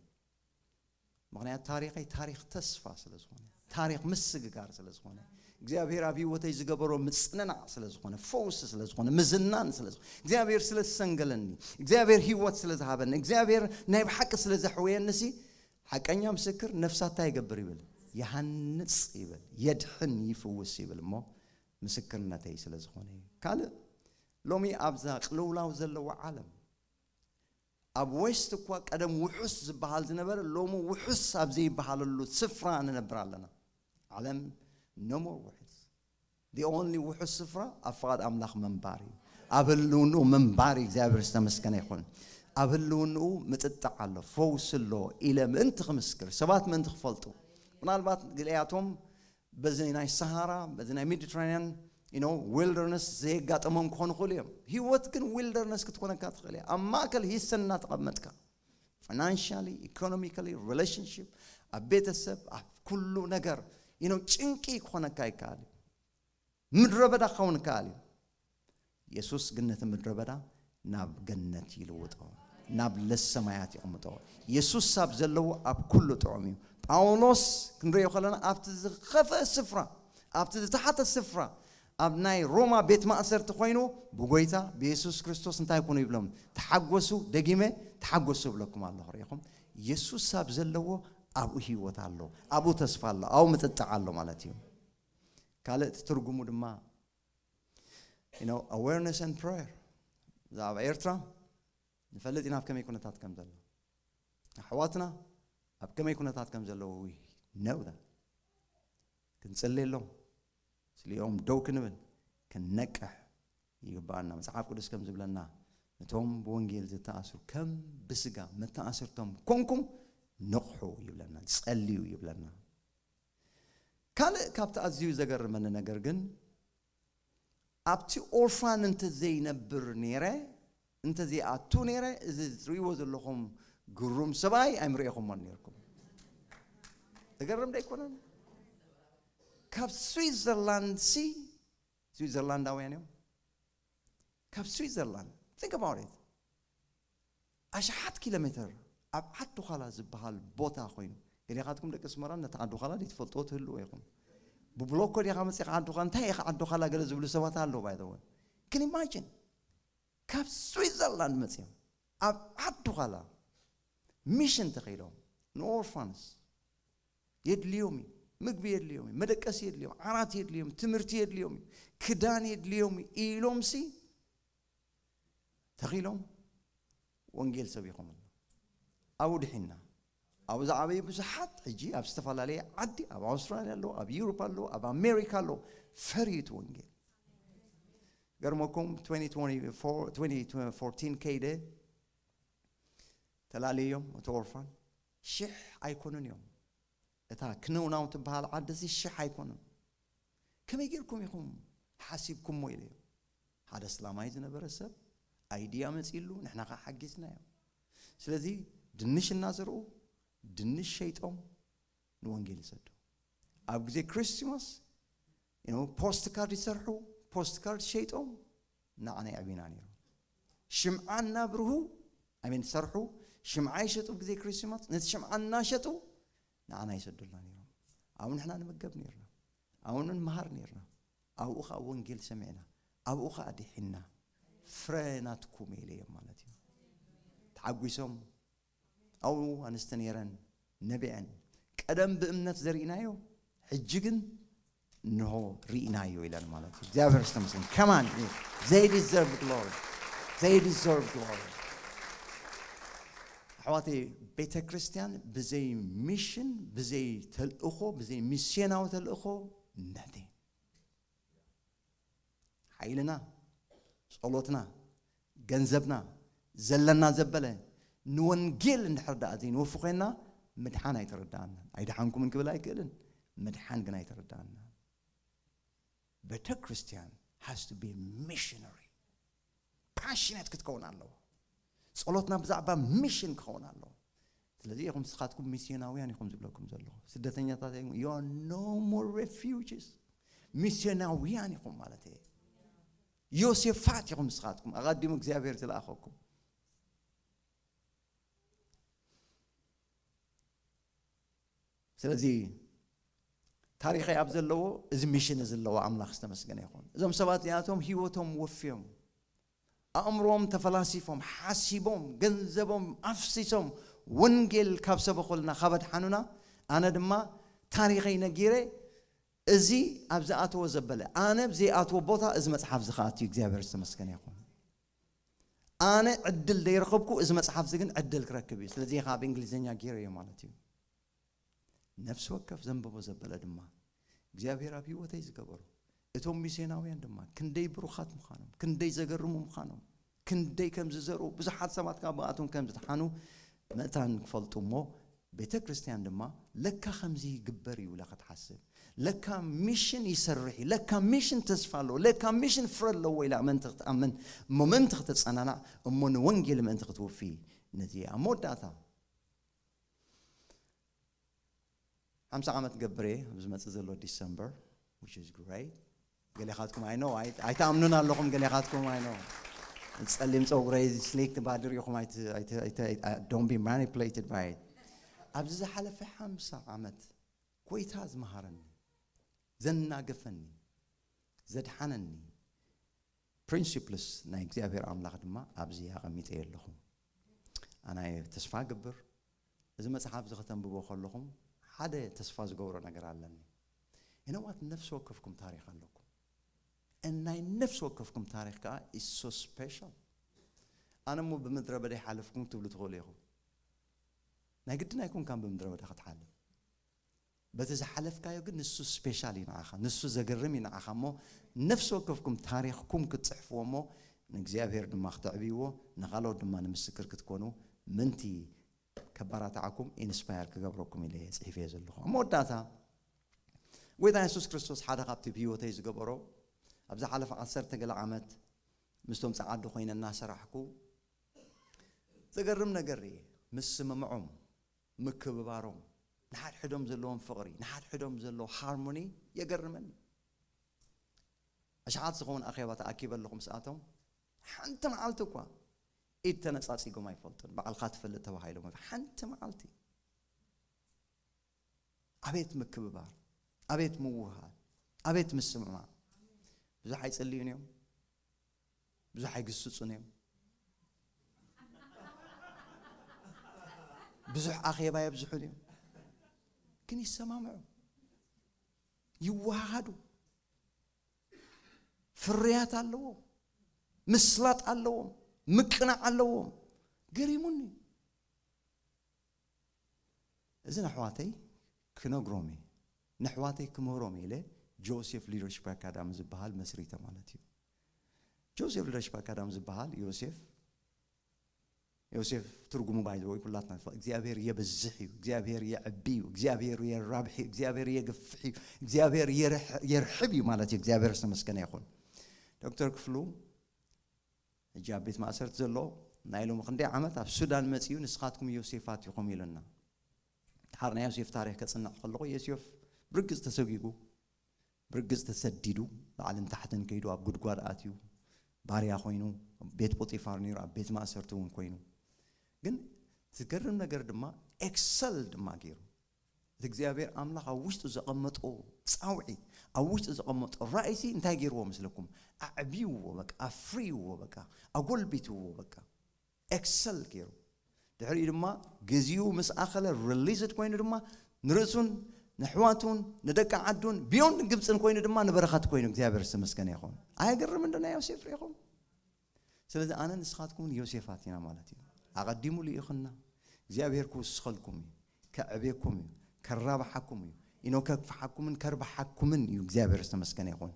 ምኽንያት ታሪኸይ ታሪክ ተስፋ ስለ ዝኾነ ታሪክ ምስግጋር ስለ ዝኾነ እግዚኣብሔር ኣብ ህይወተይ ዝገበሮ ምፅንናዕ ስለ ዝኾነ ፈውሲ ስለ ዝኾነ ምዝናን ስለ ዝኾነ እግዚኣብሔር ስለ ዝሰንገለኒ እግዚኣብሔር ህይወት ስለ ዝሃበኒ እግዚኣብሔር ናይ ብሓቂ ስለ ዘሕወየኒ ሲ ሓቀኛ ምስክር ነፍሳታ ይገብር ይብል ይሃንፅ ይብል የድሕን ይፍውስ ይብል እሞ ምስክርነተይ ስለ ዝኾነ እዩ ካልእ ሎሚ ኣብዛ ቅልውላው ዘለዎ ዓለም ኣብ ዌስት እኳ ቀደም ውሑስ ዝበሃል ዝነበረ ሎሚ ውሑስ ኣብ ዘይበሃለሉ ስፍራ ንነብር ኣለና ዓለም ኖሞር ውሑስ the only ውሑስ ስፍራ ኣብ ፍቓድ ኣምላኽ ምንባር እዩ ኣብ ህልውንኡ ምንባር እዩ እግዚኣብሔር ዝተመስገነ ይኹን ኣብ ህልውንኡ ምጥጣዕ ኣሎ ፈውስ ኣሎ ኢለ ምእንቲ ክምስክር ሰባት ምእንቲ ክፈልጡ ምናልባት ገሊኣቶም በዚ ናይ ሰሃራ በዚ ናይ ሜዲትራኒያን ዊልደርነስ ዘየጋጠሞም ክኾኑ ይኽእሉ እዮም ህይወት ግን ዊልደርነስ ክትኮነካ ትኽእል እያ ኣብ ማእከል ሂሰን እናተቐመጥካ financially economically relationship ኣብ ቤተሰብ ኣብ ኩሉ ነገር you know ጭንቂ ክኾነካ ይከኣል እዩ ምድረ በዳ ክኸውን ይከኣል እዩ የሱስ ግን ነቲ ምድረ በዳ ናብ ገነት ይልውጦ ናብ ለሰማያት ይቕምጦ። የሱስ ኣብ ዘለዎ ኣብ ኩሉ ጥዑም እዩ። ጳውሎስ ክንሪኦ ከለና ኣብቲ ዝኸፍአ ስፍራ፣ ኣብቲ ዝተሓተ ስፍራ፣ ኣብ ናይ ሮማ ቤት ማእሰርቲ ኮይኑ ብጎይታ ብየሱስ ክርስቶስ እንታይ ኩኑ ይብሎም? ተሓጎሱ፣ ደጊመ ተሓጎሱ እብለኩም ኣለኹ። ርኢኹም? የሱስ ኣብ ዘለዎ ኣብኡ ህይወት ኣሎ፣ ኣብኡ ተስፋ ኣሎ፣ ኣብኡ ምጥጣዕ ኣሎ ማለት እዩ። ካልእ እቲ ትርጉሙ ድማ you know, awareness and prayer። ብዛዕባ ኤርትራ ንፈልጥ ኢና ኣብ ከመይ ኩነታት ከም ዘሎ፣ ኣሕዋትና ኣብ ከመይ ኩነታት ከም ዘለዉ we know that። ክንጽልየሎም፣ ስሊኦም ደው ክንብል፣ ክንነቅሕ ይግባኣና። መጽሓፍ ቅዱስ ከም ዝብለና፣ ነቶም ብወንጌል ዝተኣስሩ ከም ብስጋ መተኣስርቶም ኮንኩም ንቕሑ ይብለና፣ ጸልዩ ይብለና። ካልእ ካብቲ ኣዝዩ ዘገርመኒ ነገር ግን ኣብቲ ኦርፋን እንተዘይነብር ነይረ፣ እንተዘይኣቱ ነይረ፣ እዚ ትርእይዎ ዘለኹም ግሩም ሰብኣይ ኣይምርእኹሞን ነይርኩም። ተገርም ዶ ኣይኮነን? ካብ ስዊዘርላንድ ሲ ስዊዘርላንዳውያን እዮም። ካብ ስዊዘርላንድ think about it። ኣሽሓት ኪሎ ሜትር ኣብ ዓዲ ዃላ ዝበሃል ቦታ ኮይኑ፣ ገሊኻትኩም ደቂ ኣስመራ ነቲ ዓዲ ዃላ ዘይትፈልጥዎ ትህልዎ ኢኹም። ብብሎኮ ዲኻ መፂኻ ዓዲ ዃላ፣ እንታይ ኢኻ ዓዲ ዃላ ገለ ዝብሉ ሰባት ኣለዉ። By the way, can imagine ካብ ስዊዘርላንድ መፂኦም ኣብ ዓዲ ዃላ ሚሽን ተኸይሎም ንኦርፋንስ የድልዮም እዩ፣ ምግቢ የድልዮም እዩ፣ መደቀሲ የድልዮም፣ ዓራት የድልዮም፣ ትምህርቲ የድልዮም እዩ፣ ክዳን የድልዮም እዩ ኢሎም ሲ ተኺሎም ወንጌል ሰቢኾም ኣሎ። ኣብኡ ድሒና ኣብኡ ዝዓበዩ ብዙሓት ሕጂ ኣብ ዝተፈላለየ ዓዲ፣ ኣብ ኣውስትራልያ ኣለዉ፣ ኣብ ዩሮፕ ኣለዉ፣ ኣብ ኣሜሪካ ኣለዉ። ፈርዩ እቲ ወንጌል። ገርመኩም twenty twenty-four twenty fourteen ከይደ ተላለዮም እቲ ኦርፋን ሽሕ ኣይኮኑን እዮም። እታ ክንውናው ትበሃል ዓዲ እዚ ሽሕ ኣይኮኑን። ከመይ ጌርኩም ኢኹም ሓሲብኩሞ ኢለዮ። ሓደ ስላማይ ዝነበረ ሰብ ኣይድያ መጺሉ፣ ንሕና ኸዓ ሓጊዝናዮ። ስለዚ ድንሽ እናዘርኡ ድንሽ ሸይጦም ንወንጌል ይሰዱ። ኣብ ግዜ ክሪስማስ ፖስት ካርድ ይሰርሑ፣ ፖስት ካርድ ሸይጦም ንዓና የዕብዩና ነይሮም። ሽምዓ እናብርሁ ኣሜን ሰርሑ፣ ሽምዓ ይሸጡ ብግዜ ክሪስማስ፣ ነቲ ሽምዓ እናሸጡ ንዓና ይሰዱልና ነይሮም። ኣብኡ ንሕና ንምገብ ነይርና፣ ኣብኡ ንምሃር ነይርና፣ ኣብኡ ከዓ ወንጌል ሰሚዕና፣ ኣብኡ ከዓ ድሒና። ፍረ ናትኩም ኢለዮም ማለት እዩ። ተሓጒሶም ኣብኡ ኣንስቲ ነይረን ነቢዐን። ቀደም ብእምነት ዘርኢናዮ ሕጂ ግን እንሆ ርኢናዮ ኢለን ማለት እዩ። እግዚኣብሔር ዝተመስገን። Come on, they deserve glory, they deserve glory። ኣሕዋተይ፣ ቤተ ክርስቲያን ብዘይ ሚሽን፣ ብዘይ ተልእኾ፣ ብዘይ ሚስዮናዊ ተልእኾ nothing። ሓይልና፣ ጸሎትና፣ ገንዘብና፣ ዘለና ዘበለ ንወንጌል እንድሕር ደኣ ዘይንወፊ ኮይንና ምድሓን ኣይተረድኣናን። ኣይደሓንኩምን ክብል ኣይክእልን፣ ምድሓን ግን ኣይተረድኣናን። ቤተ ክርስቲያን has to be missionary። ፓሽነት ክትከውን ኣለዎ። ጸሎትና ብዛዕባ ሚሽን ክኸውን ኣለዎ። ስለዚ ኢኹም ንስኻትኩም ሚስዮናውያን ኢኹም ዝብለኩም ዘለኹ። ስደተኛታት you are no more refugees። ሚስዮናውያን ኢኹም ማለት እየ። ዮሴፋት ኢኹም ንስኻትኩም፣ ኣቐዲሙ እግዚኣብሔር ዝለኣኸኩም። ስለዚ ታሪኸይ ኣብ ዘለዎ እዚ ሚሽን እዚ ኣለዎ። ኣምላኽ ዝተመስገነ ይኹን። እዞም ሰባት እዚኣቶም ህይወቶም ወፍዮም፣ ኣእምሮም ተፈላሲፎም፣ ሓሲቦም፣ ገንዘቦም ኣፍሲሶም፣ ወንጌል ካብ ሰበኹልና፣ ካብ ኣድሓኑና፣ ኣነ ድማ ታሪኸይ ነጊረ፣ እዚ ኣብ ዝኣተዎ ዘበለ፣ ኣነ ኣብ ዘይኣትዎ ቦታ እዚ መጽሓፍ እዚ ክኣቱ እዩ። እግዚኣብሔር ዝተመስገነ ይኹን። ኣነ ዕድል ዘይረኸብኩ፣ እዚ መጽሓፍ እዚ ግን ዕድል ክረክብ እዩ። ስለዚ ካብ እንግሊዝኛ ገይረዮ ማለት እዩ። ነፍሲ ወከፍ ዘንበቦ ዘበለ ድማ እግዚኣብሔር ኣብ ህይወተይ ዝገበሮ፣ እቶም ሚስዮናውያን ድማ ክንደይ ብሩኻት ምዃኖም፣ ክንደይ ዘገርሙ ምዃኖም፣ ክንደይ ከም ዝዘርኡ፣ ብዙሓት ሰባት ካብኣቶም ከም ዝደሓኑ ምእንታን ክፈልጡ እሞ፣ ቤተ ክርስቲያን ድማ ለካ ከምዚ ይግበር እዩ ኢላ ክትሓስብ፣ ለካ ሚሽን ይሰርሕ እዩ፣ ለካ ሚሽን ተስፋ ኣለዎ፣ ለካ ሚሽን ፍረ ኣለዎ ኢላ ምእንቲ ክትኣምን፣ እሞ ምእንቲ ክተጸናናዕ፣ እሞ ንወንጌል ምእንቲ ክትውፊ፣ ነዚ ኣብ መወዳእታ ሓምሳ ዓመት ገብር እየ ኣብ ዝመጽእ ዘሎ ዲሰምበር፣ which is great። ገሌኻትኩም I know ኣይ-፣ ኣይትኣምኑን ኣለኹም፣ ገሌኻትኩም I know። ጸሊም ጸጉረይ ስሊክ ባድር ኢኹም ኣይት- ኣይት- ኣይት- ኣይት- don't be manipulated by it። ኣብዚ ዝሓለፈ ሓምሳ ዓመት ጎይታ ዝመሃረኒ፣ ዘናገፈኒ፣ ዘድሓነኒ ፕሪንሲፕልስ ናይ እግዚኣብሔር ኣምላኽ ድማ ኣብዚ ኣቐሚጠ ኣለኹ። ኣናየ ተስፋ እገብር እዚ መጽሓፍ እዚ ከተንብቦ ከለኹም ሓደ ተስፋ ዝገብሮ ነገር ኣለኒ። ይነዋት ነፍሲ ወከፍኩም ታሪኽ ኣለኩም። ናይ ነፍሲ ወከፍኩም ታሪኽ ከዓ is so special። ኣነ እሞ ብምድረ በዳ ሓለፍኩም ትብሉ ትኽእሉ ኢኹም። ናይ ግድን ኣይኮንካን ብምድረ በዳ ክትሓልፍ። በቲ ዝሓለፍካዮ ግን ንሱ ስፔሻል እዩ ንዓኻ፣ ንሱ ዘገርም እዩ ንዓኻ። እሞ ነፍሲ ወከፍኩም ታሪኽኩም ክትፅሕፍዎ እሞ ንእግዚኣብሔር ድማ ክተዕብይዎ፣ ንኻልኦት ድማ ንምስክር ክትኮኑ ምንቲ ከባራትዓኩም ኢንስፓየር ክገብረኩም ኢለ እየ ፅሒፈ ዘለኹ። ኣብ መወዳእታ ጎይታ የሱስ ክርስቶስ ሓደ ካብቲ ብህይወተይ ዝገበሮ፣ ኣብዚ ሓለፈ ዓሰርተ ገለ ዓመት ምስቶም ፀዓዱ ኮይነ እናሰራሕኩ ዘገርም ነገር እየ ምስምምዖም፣ ምክብባሮም፣ ንሓድሕዶም ዘለዎም ፍቕሪ፣ ንሓድሕዶም ዘለዎ ሃርሞኒ የገርመኒ። ኣሽሓት ዝኸውን ኣኼባ ተኣኪበ ኣለኹ ምስኣቶም። ሓንቲ መዓልቲ እኳ ኢድ ተነጻጺጎም ኣይፈልጡን። ባዕልኻ ትፈልጥ ተባሂሎም ሓንቲ መዓልቲ። ኣቤት ምክብባር፣ ኣቤት ምውሃድ፣ ኣቤት ምስምማዕ። ብዙሕ ኣይጽልዩን እዮም፣ ብዙሕ ኣይግስጹን እዮም፣ ብዙሕ ኣኼባ የብዝሑን እዮም፣ ግን ይሰማምዑ፣ ይወሃሃዱ። ፍርያት ኣለዎም፣ ምስላጥ ኣለዎም፣ ምቅናዕ ኣለዎም። ገሪሙኒ። እዚ ነሕዋተይ ክነግሮም እየ፣ ነሕዋተይ ክምህሮም እየ ኢለ ጆሴፍ ሊደርሽፕ ኣካዳሚ ዝበሃል መስሪተ ማለት እዩ። ጆሴፍ ሊደርሽፕ ኣካዳሚ ዝበሃል ዮሴፍ ዮሴፍ ትርጉሙ ባይዘወይ ኩላትና ንፈልጥ። እግዚኣብሔር የብዝሕ እዩ፣ እግዚኣብሔር የዕቢ እዩ፣ እግዚኣብሔር የራብሒ እዩ፣ እግዚኣብሔር የግፍሕ እዩ፣ እግዚኣብሔር የርሕ- የርሕብ እዩ ማለት እዩ። እግዚኣብሔር ዝተመስገነ ይኹን። ዶክተር ክፍሉ ሕጂ ኣብ ቤት ማእሰርቲ ዘሎ ናይ ሎሚ ክንደይ ዓመት ኣብ ሱዳን መጺኡ ንስኻትኩም ዮሴፋት ኢኹም ኢሉና። ድሓር ናይ ዮሴፍ ታሪኽ ከጽንዕ ከለኹ ዮሴፍ ብርግጽ ተሰጒጉ ብርግጽ ተሰዲዱ ላዕልን ታሕትን ከይዱ ኣብ ጉድጓድ ኣትዩ ባርያ ኮይኑ ቤት ጶጢፋር ነይሩ ኣብ ቤት ማእሰርቲ እውን ኮይኑ ግን ዝገርም ነገር ድማ ኤክሰል ድማ ገይሩ እቲ እግዚኣብሔር ኣምላኽ ኣብ ውሽጡ ዘቐመጦ ጻውዒት ኣብ ውሽጡ ዘቐመጦ ራእይሲ እንታይ ገይርዎ ምስለኩም ኣዕብይዎ በቃ ኣፍርይዎ በቃ ኣጎልቢትዎ በቃ ኤክሰል ገይሩ ድሕሪኡ ድማ ግዜኡ ምስ ኣኸለ ሪሊዝድ ኮይኑ ድማ ንርእሱን ንሕዋቱን ንደቂ ዓዱን ቢዮንድ ግብፅን ኮይኑ ድማ ንበረኸት ኮይኑ እግዚኣብሔር ዝተመስገነ ይኹን። ኣየገርም እንዶ ናይ ዮሴፍ ርኢኹም? ስለዚ ኣነ ንስኻትኩምን ዮሴፋት ኢና ማለት እዩ። ኣቐዲሙ ልኢኹና እግዚኣብሔር ክውስኸልኩም እዩ፣ ከዕብየኩም እዩ፣ ከራብሓኩም እዩ። ኢኖ ከግፍሓኩምን ከርብሓኩምን እዩ እግዚኣብሔር ዝተመስገነ ይኹን።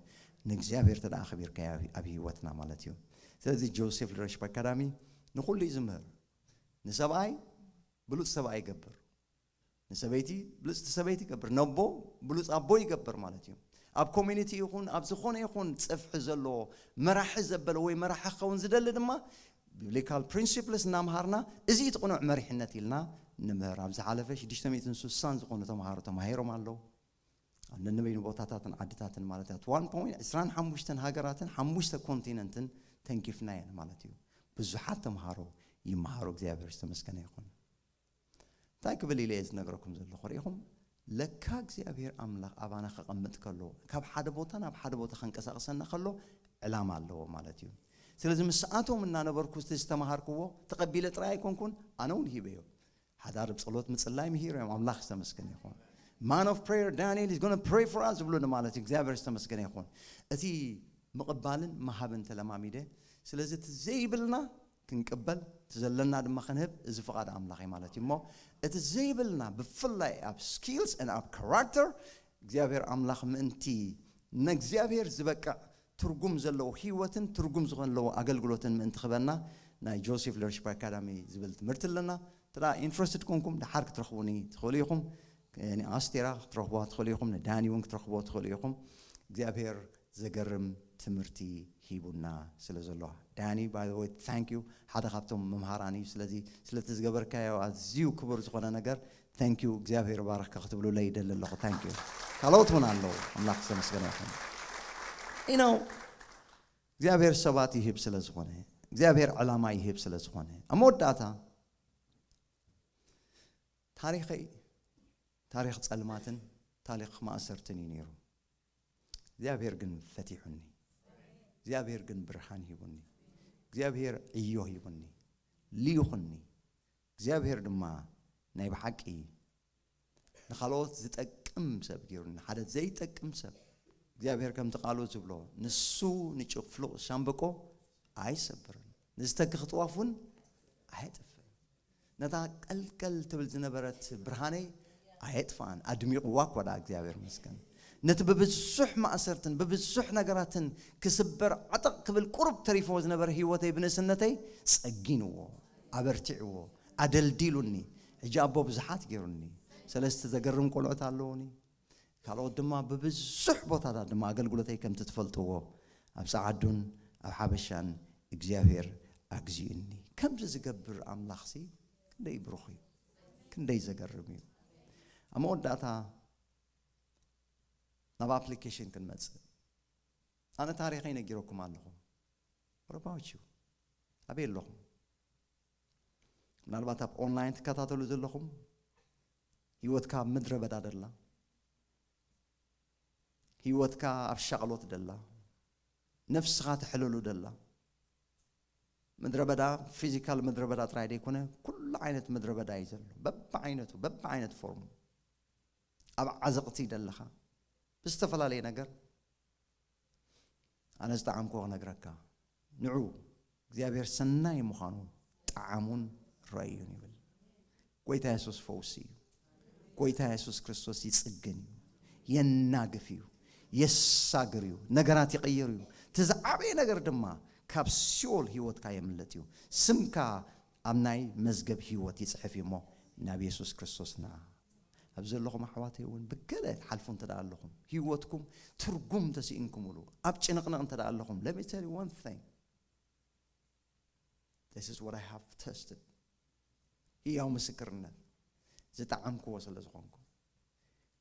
ንእግዚኣብሔር ተደኣ ኣኽቢርካዮ ኣብ ህይወትና ማለት እዩ። ስለዚ ጆሴፍ ሊደርሽፕ ኣካዳሚ ንኹሉ እዩ ዝምህር። ንሰብኣይ ብሉፅ ሰብኣይ ይገብር፣ ንሰበይቲ ብልፅቲ ሰበይቲ ይገብር፣ ነቦ ብሉፅ ኣቦ ይገብር ማለት እዩ። ኣብ ኮሚኒቲ ይኹን ኣብ ዝኾነ ይኹን ፅፍሒ ዘለዎ መራሒ ዘበለ ወይ መራሒ ክኸውን ዝደሊ ድማ ቢብሊካል ፕሪንሲፕልስ እናምሃርና እዚ እቲ ቅኑዕ መሪሕነት ኢልና ንምህር። ኣብ ዝሓለፈ ሽዱሽተ ሚእትን ስሳን ዝኾኑ ተምሃሮ ተማሂሮም ኣለዉ። ኣብ ነንበይኑ ቦታታትን ዓድታትን ማለት እዩ። At one point ዕስራን ሓሙሽተን ሃገራትን ሓሙሽተ ኮንቲነንትን ተንኪፍና እየን ማለት እዩ። ብዙሓት ተምሃሮ ይመሃሩ። እግዚኣብሔር ዝተመስገነ ይኹን። እንታይ ክብል ኢለ እየ ዝነግረኩም ዘለኹ? ርኢኹም? ለካ እግዚኣብሔር ኣምላኽ ኣባና ከቐምጥ ከሎ፣ ካብ ሓደ ቦታ ናብ ሓደ ቦታ ከንቀሳቕሰና ከሎ ዕላማ ኣለዎ ማለት እዩ። ስለዚ ምስኣቶም እናነበርኩ እቲ ዝተምሃርክዎ ተቐቢለ ጥራይ ኣይኮንኩን፣ ኣነ እውን ሂበዮ። ሓዳር ብጸሎት ምጽላይ ምሂሮም። ኣምላኽ ዝተመስገነ ይኹን። Man of prayer Daniel is gonna pray for us ዝብሉኒ ማለት እዩ። እግዚኣብሔር ዝተመስገነ ይኹን። እቲ ምቕባልን ምሃብን ተለማሚደ። ስለዚ እቲ ዘይብልና ክንቅበል እቲ ዘለና ድማ ክንህብ እዚ ፍቓድ ኣምላኽ እዩ ማለት እዩ። እሞ እቲ ዘይብልና ብፍላይ ኣብ ስኪልስ ን ኣብ ካራክተር እግዚኣብሔር ኣምላኽ ምእንቲ ንእግዚኣብሔር ዝበቅዕ ትርጉም ዘለዎ ህይወትን ትርጉም ዘለዎ ኣገልግሎትን ምእንቲ ክበና ናይ ጆሴፍ ሊደርሽፕ ኣካዳሚ ዝብል ትምህርቲ ኣለና። እንተ ኢንትረስትድ ኮንኩም ደሓር ክትረኽቡኒ ትኽእሉ ኢኹም። ንኣስቴራ ክትረኽቡዋ ትኽእሉ ኢኹም፣ ንዳኒ እውን ክትረኽቡዎ ትኽእሉ ኢኹም። እግዚኣብሔር ዘገርም ትምህርቲ ሂቡና ስለ ዘሎ ዳኒ ባይወይ ታንክ ዩ ሓደ ካብቶም መምሃራን እዩ። ስለዚ ስለቲ ዝገበርካዮ ኣዝዩ ክቡር ዝኾነ ነገር ታንክ ዩ እግዚኣብሔር ባረክካ ክትብሉለይ ይደሊ ኣለኹ። ታንክ ዩ ካልኦት እውን ኣለዉ። ኣምላኽ ዝተመስገነ ይኹን። ኢነው እግዚኣብሔር ሰባት ይህብ ስለ ዝኾነ እግዚኣብሔር ዕላማ ይህብ ስለ ዝኾነ፣ ኣብ መወዳእታ ታሪኸይ ታሪኽ ጸልማትን ታሪኽ ማእሰርትን እዩ ነይሩ። እግዚኣብሔር ግን ፈቲሑኒ። እግዚኣብሔር ግን ብርሃን ሂቡኒ። እግዚኣብሔር ዕዮ ሂቡኒ፣ ልኢኹኒ። እግዚኣብሔር ድማ ናይ ብሓቂ ንኻልኦት ዝጠቅም ሰብ ገይሩኒ። ሓደ ዘይጠቅም ሰብ፣ እግዚኣብሔር ከምቲ ቃሉ ዝብሎ፣ ንሱ ንጭፍሉቕ ሻምበቆ ኣይሰብርን፣ ንዝተግኽ ጥዋፍ እውን ኣየጥፍእን። ነታ ቀልቀል ትብል ዝነበረት ብርሃነይ ኣየጥፍኣን፣ ኣድሚቕዋ እኳ ደኣ፣ እግዚኣብሔር ይመስገን። ነቲ ብብዙሕ ማእሰርትን ብብዙሕ ነገራትን ክስበር ዓጠቕ ክብል ቁሩብ ተሪፍዎ ዝነበረ ህይወተይ ብንእስነተይ ጸጊንዎ፣ ኣበርቲዕዎ፣ ኣደልዲሉኒ። ሕጂ ኣቦ ብዙሓት ገይሩኒ። ሰለስተ ዘገርም ቆልዑት ኣለዉኒ። ካልኦት ድማ ብብዙሕ ቦታታት ድማ ኣገልግሎተይ ከምቲ ትፈልጥዎ ኣብ ጸዓዱን ኣብ ሓበሻን እግዚኣብሔር ኣግዚኡኒ። ከምዚ ዝገብር ኣምላኽሲ ክንደይ ብሩኽ እዩ፣ ክንደይ ዘገርም እዩ። ኣብ መወዳእታ ናብ ኣፕሊኬሽን ክንመጽእ። ኣነ ታሪኸይ ነጊረኩም ኣለኹ። What about you? ኣበይ ኣለኹም? ምናልባት ኣብ ኦንላይን ትከታተሉ ዘለኹም፣ ህይወትካ ኣብ ምድረ በዳ ደላ፣ ህይወትካ ኣብ ሻቕሎት ደላ፣ ነፍስኻ ተሕልሉ ደላ። ምድረ በዳ፣ ፊዚካል ምድረ በዳ ጥራይ ዘይኮነ፣ ኩሉ ዓይነት ምድረ በዳ እዩ ዘሎ። በብዓይነቱ፣ በብዓይነት ፎርሙ። ኣብ ዓዘቕቲ ደለኻ፣ ብዝተፈላለየ ነገር፣ ኣነ ዝጠዓምኩዎ ክነግረካ። ንዑ፣ እግዚኣብሔር ሰናይ ምዃኑ ጠዓሙን ረእዩን ይብል። ጐይታ የሱስ ፈውሲ እዩ። ጐይታ የሱስ ክርስቶስ ይጽግን እዩ፣ የናግፍ እዩ፣ የሳግር እዩ፣ ነገራት ይቕይር እዩ። እቲ ዝዓበየ ነገር ድማ ካብ ሲኦል ህይወትካ የምልጥ እዩ። ስምካ ኣብ ናይ መዝገብ ህይወት ይጽሕፍ እዩ እሞ ናብ የሱስ ክርስቶስ ንዓ። ኣብ ዘለኹም ኣሕዋተይ እውን ብገለ ትሓልፉ እንተ ደኣ ኣለኹም፣ ህይወትኩም ትርጉም ተስኢንኩምሉ፣ ኣብ ጭንቕንቕ እንተ ደኣ ኣለኹም፣ let me tell you one thing. This is what I have tested. ህያው ምስክርነት ዝጠዓምክዎ ስለ ዝኾንኩ፣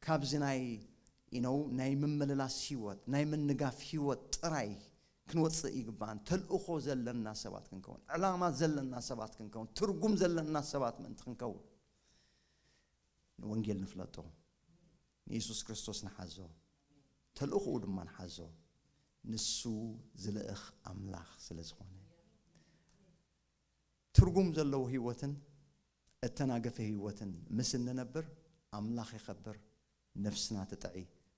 ካብዚ ናይ፣ you know፣ ናይ ምምልላስ ህይወት፣ ናይ ምንጋፍ ህይወት ጥራይ ክንወጽእ ይግባን። ተልእኾ ዘለና ሰባት ክንከውን፣ ዕላማ ዘለና ሰባት ክንከውን፣ ትርጉም ዘለና ሰባት ምእንቲ ክንከውን፣ ንወንጌል ንፍለጦ፣ ንየሱስ ክርስቶስ ንሓዞ፣ ተልእኾኡ ድማ ንሓዞ። ንሱ ዝልእኽ ኣምላኽ ስለ ዝኾነ፣ ትርጉም ዘለዎ ህይወትን እተናገፈ ህይወትን ምስ እንነብር፣ ኣምላኽ ይኸብር፣ ነፍስና ትጥዒ፣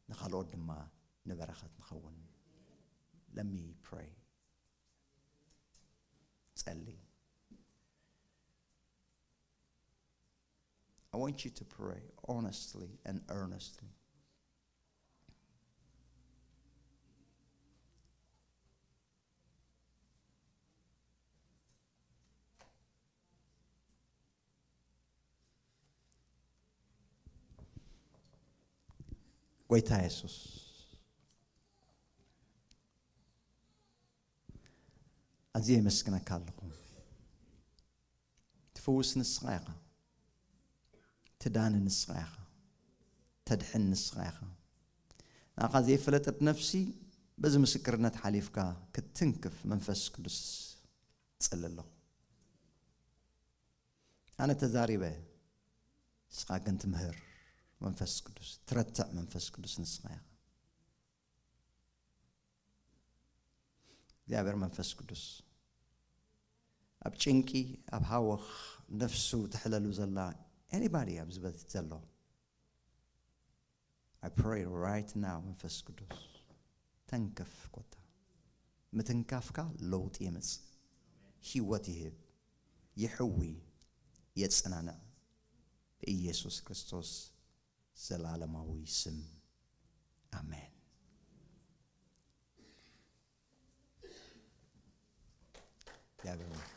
ንኻልኦት ድማ ንበረኸት ንኸውን። Let me pray. ጸሊ። I want you to pray honestly and earnestly. ጐይታ የሱስ፣ ኣዝየ የመስግነካ ኣለኹ። ትፍውስ ንስኻ ኢኻ። ትዳኒ ንስኻ ኢኻ። ተድሕን ንስኻ ኢኻ። ንኣኻ ዘይፈለጠት ነፍሲ በዚ ምስክርነት ሓሊፍካ ክትትንክፍ መንፈስ ቅዱስ እጽሊ ኣለኹ። ኣነ ተዛሪበ፣ ንስኻ ግን ትምህር መንፈስ ቅዱስ፣ ትረትዕ መንፈስ ቅዱስ ንስኻ ኢኻ። እግዚኣብሔር መንፈስ ቅዱስ፣ ኣብ ጭንቂ፣ ኣብ ሃወኽ ነፍሱ ተሕለሉ ዘላ anybody ኣብዚ ቤት ዘሎ፣ I pray right now፣ መንፈስ ቅዱስ ተንክፍ። ኮታ ምትንካፍካ ለውጢ የምጽእ፣ ህይወት ይህብ፣ ይሕዊ፣ የጸናንዕ። ብኢየሱስ ክርስቶስ ዘላለማዊ ስም፣ ኣሜን። እግዚኣብሔር ይመስገን።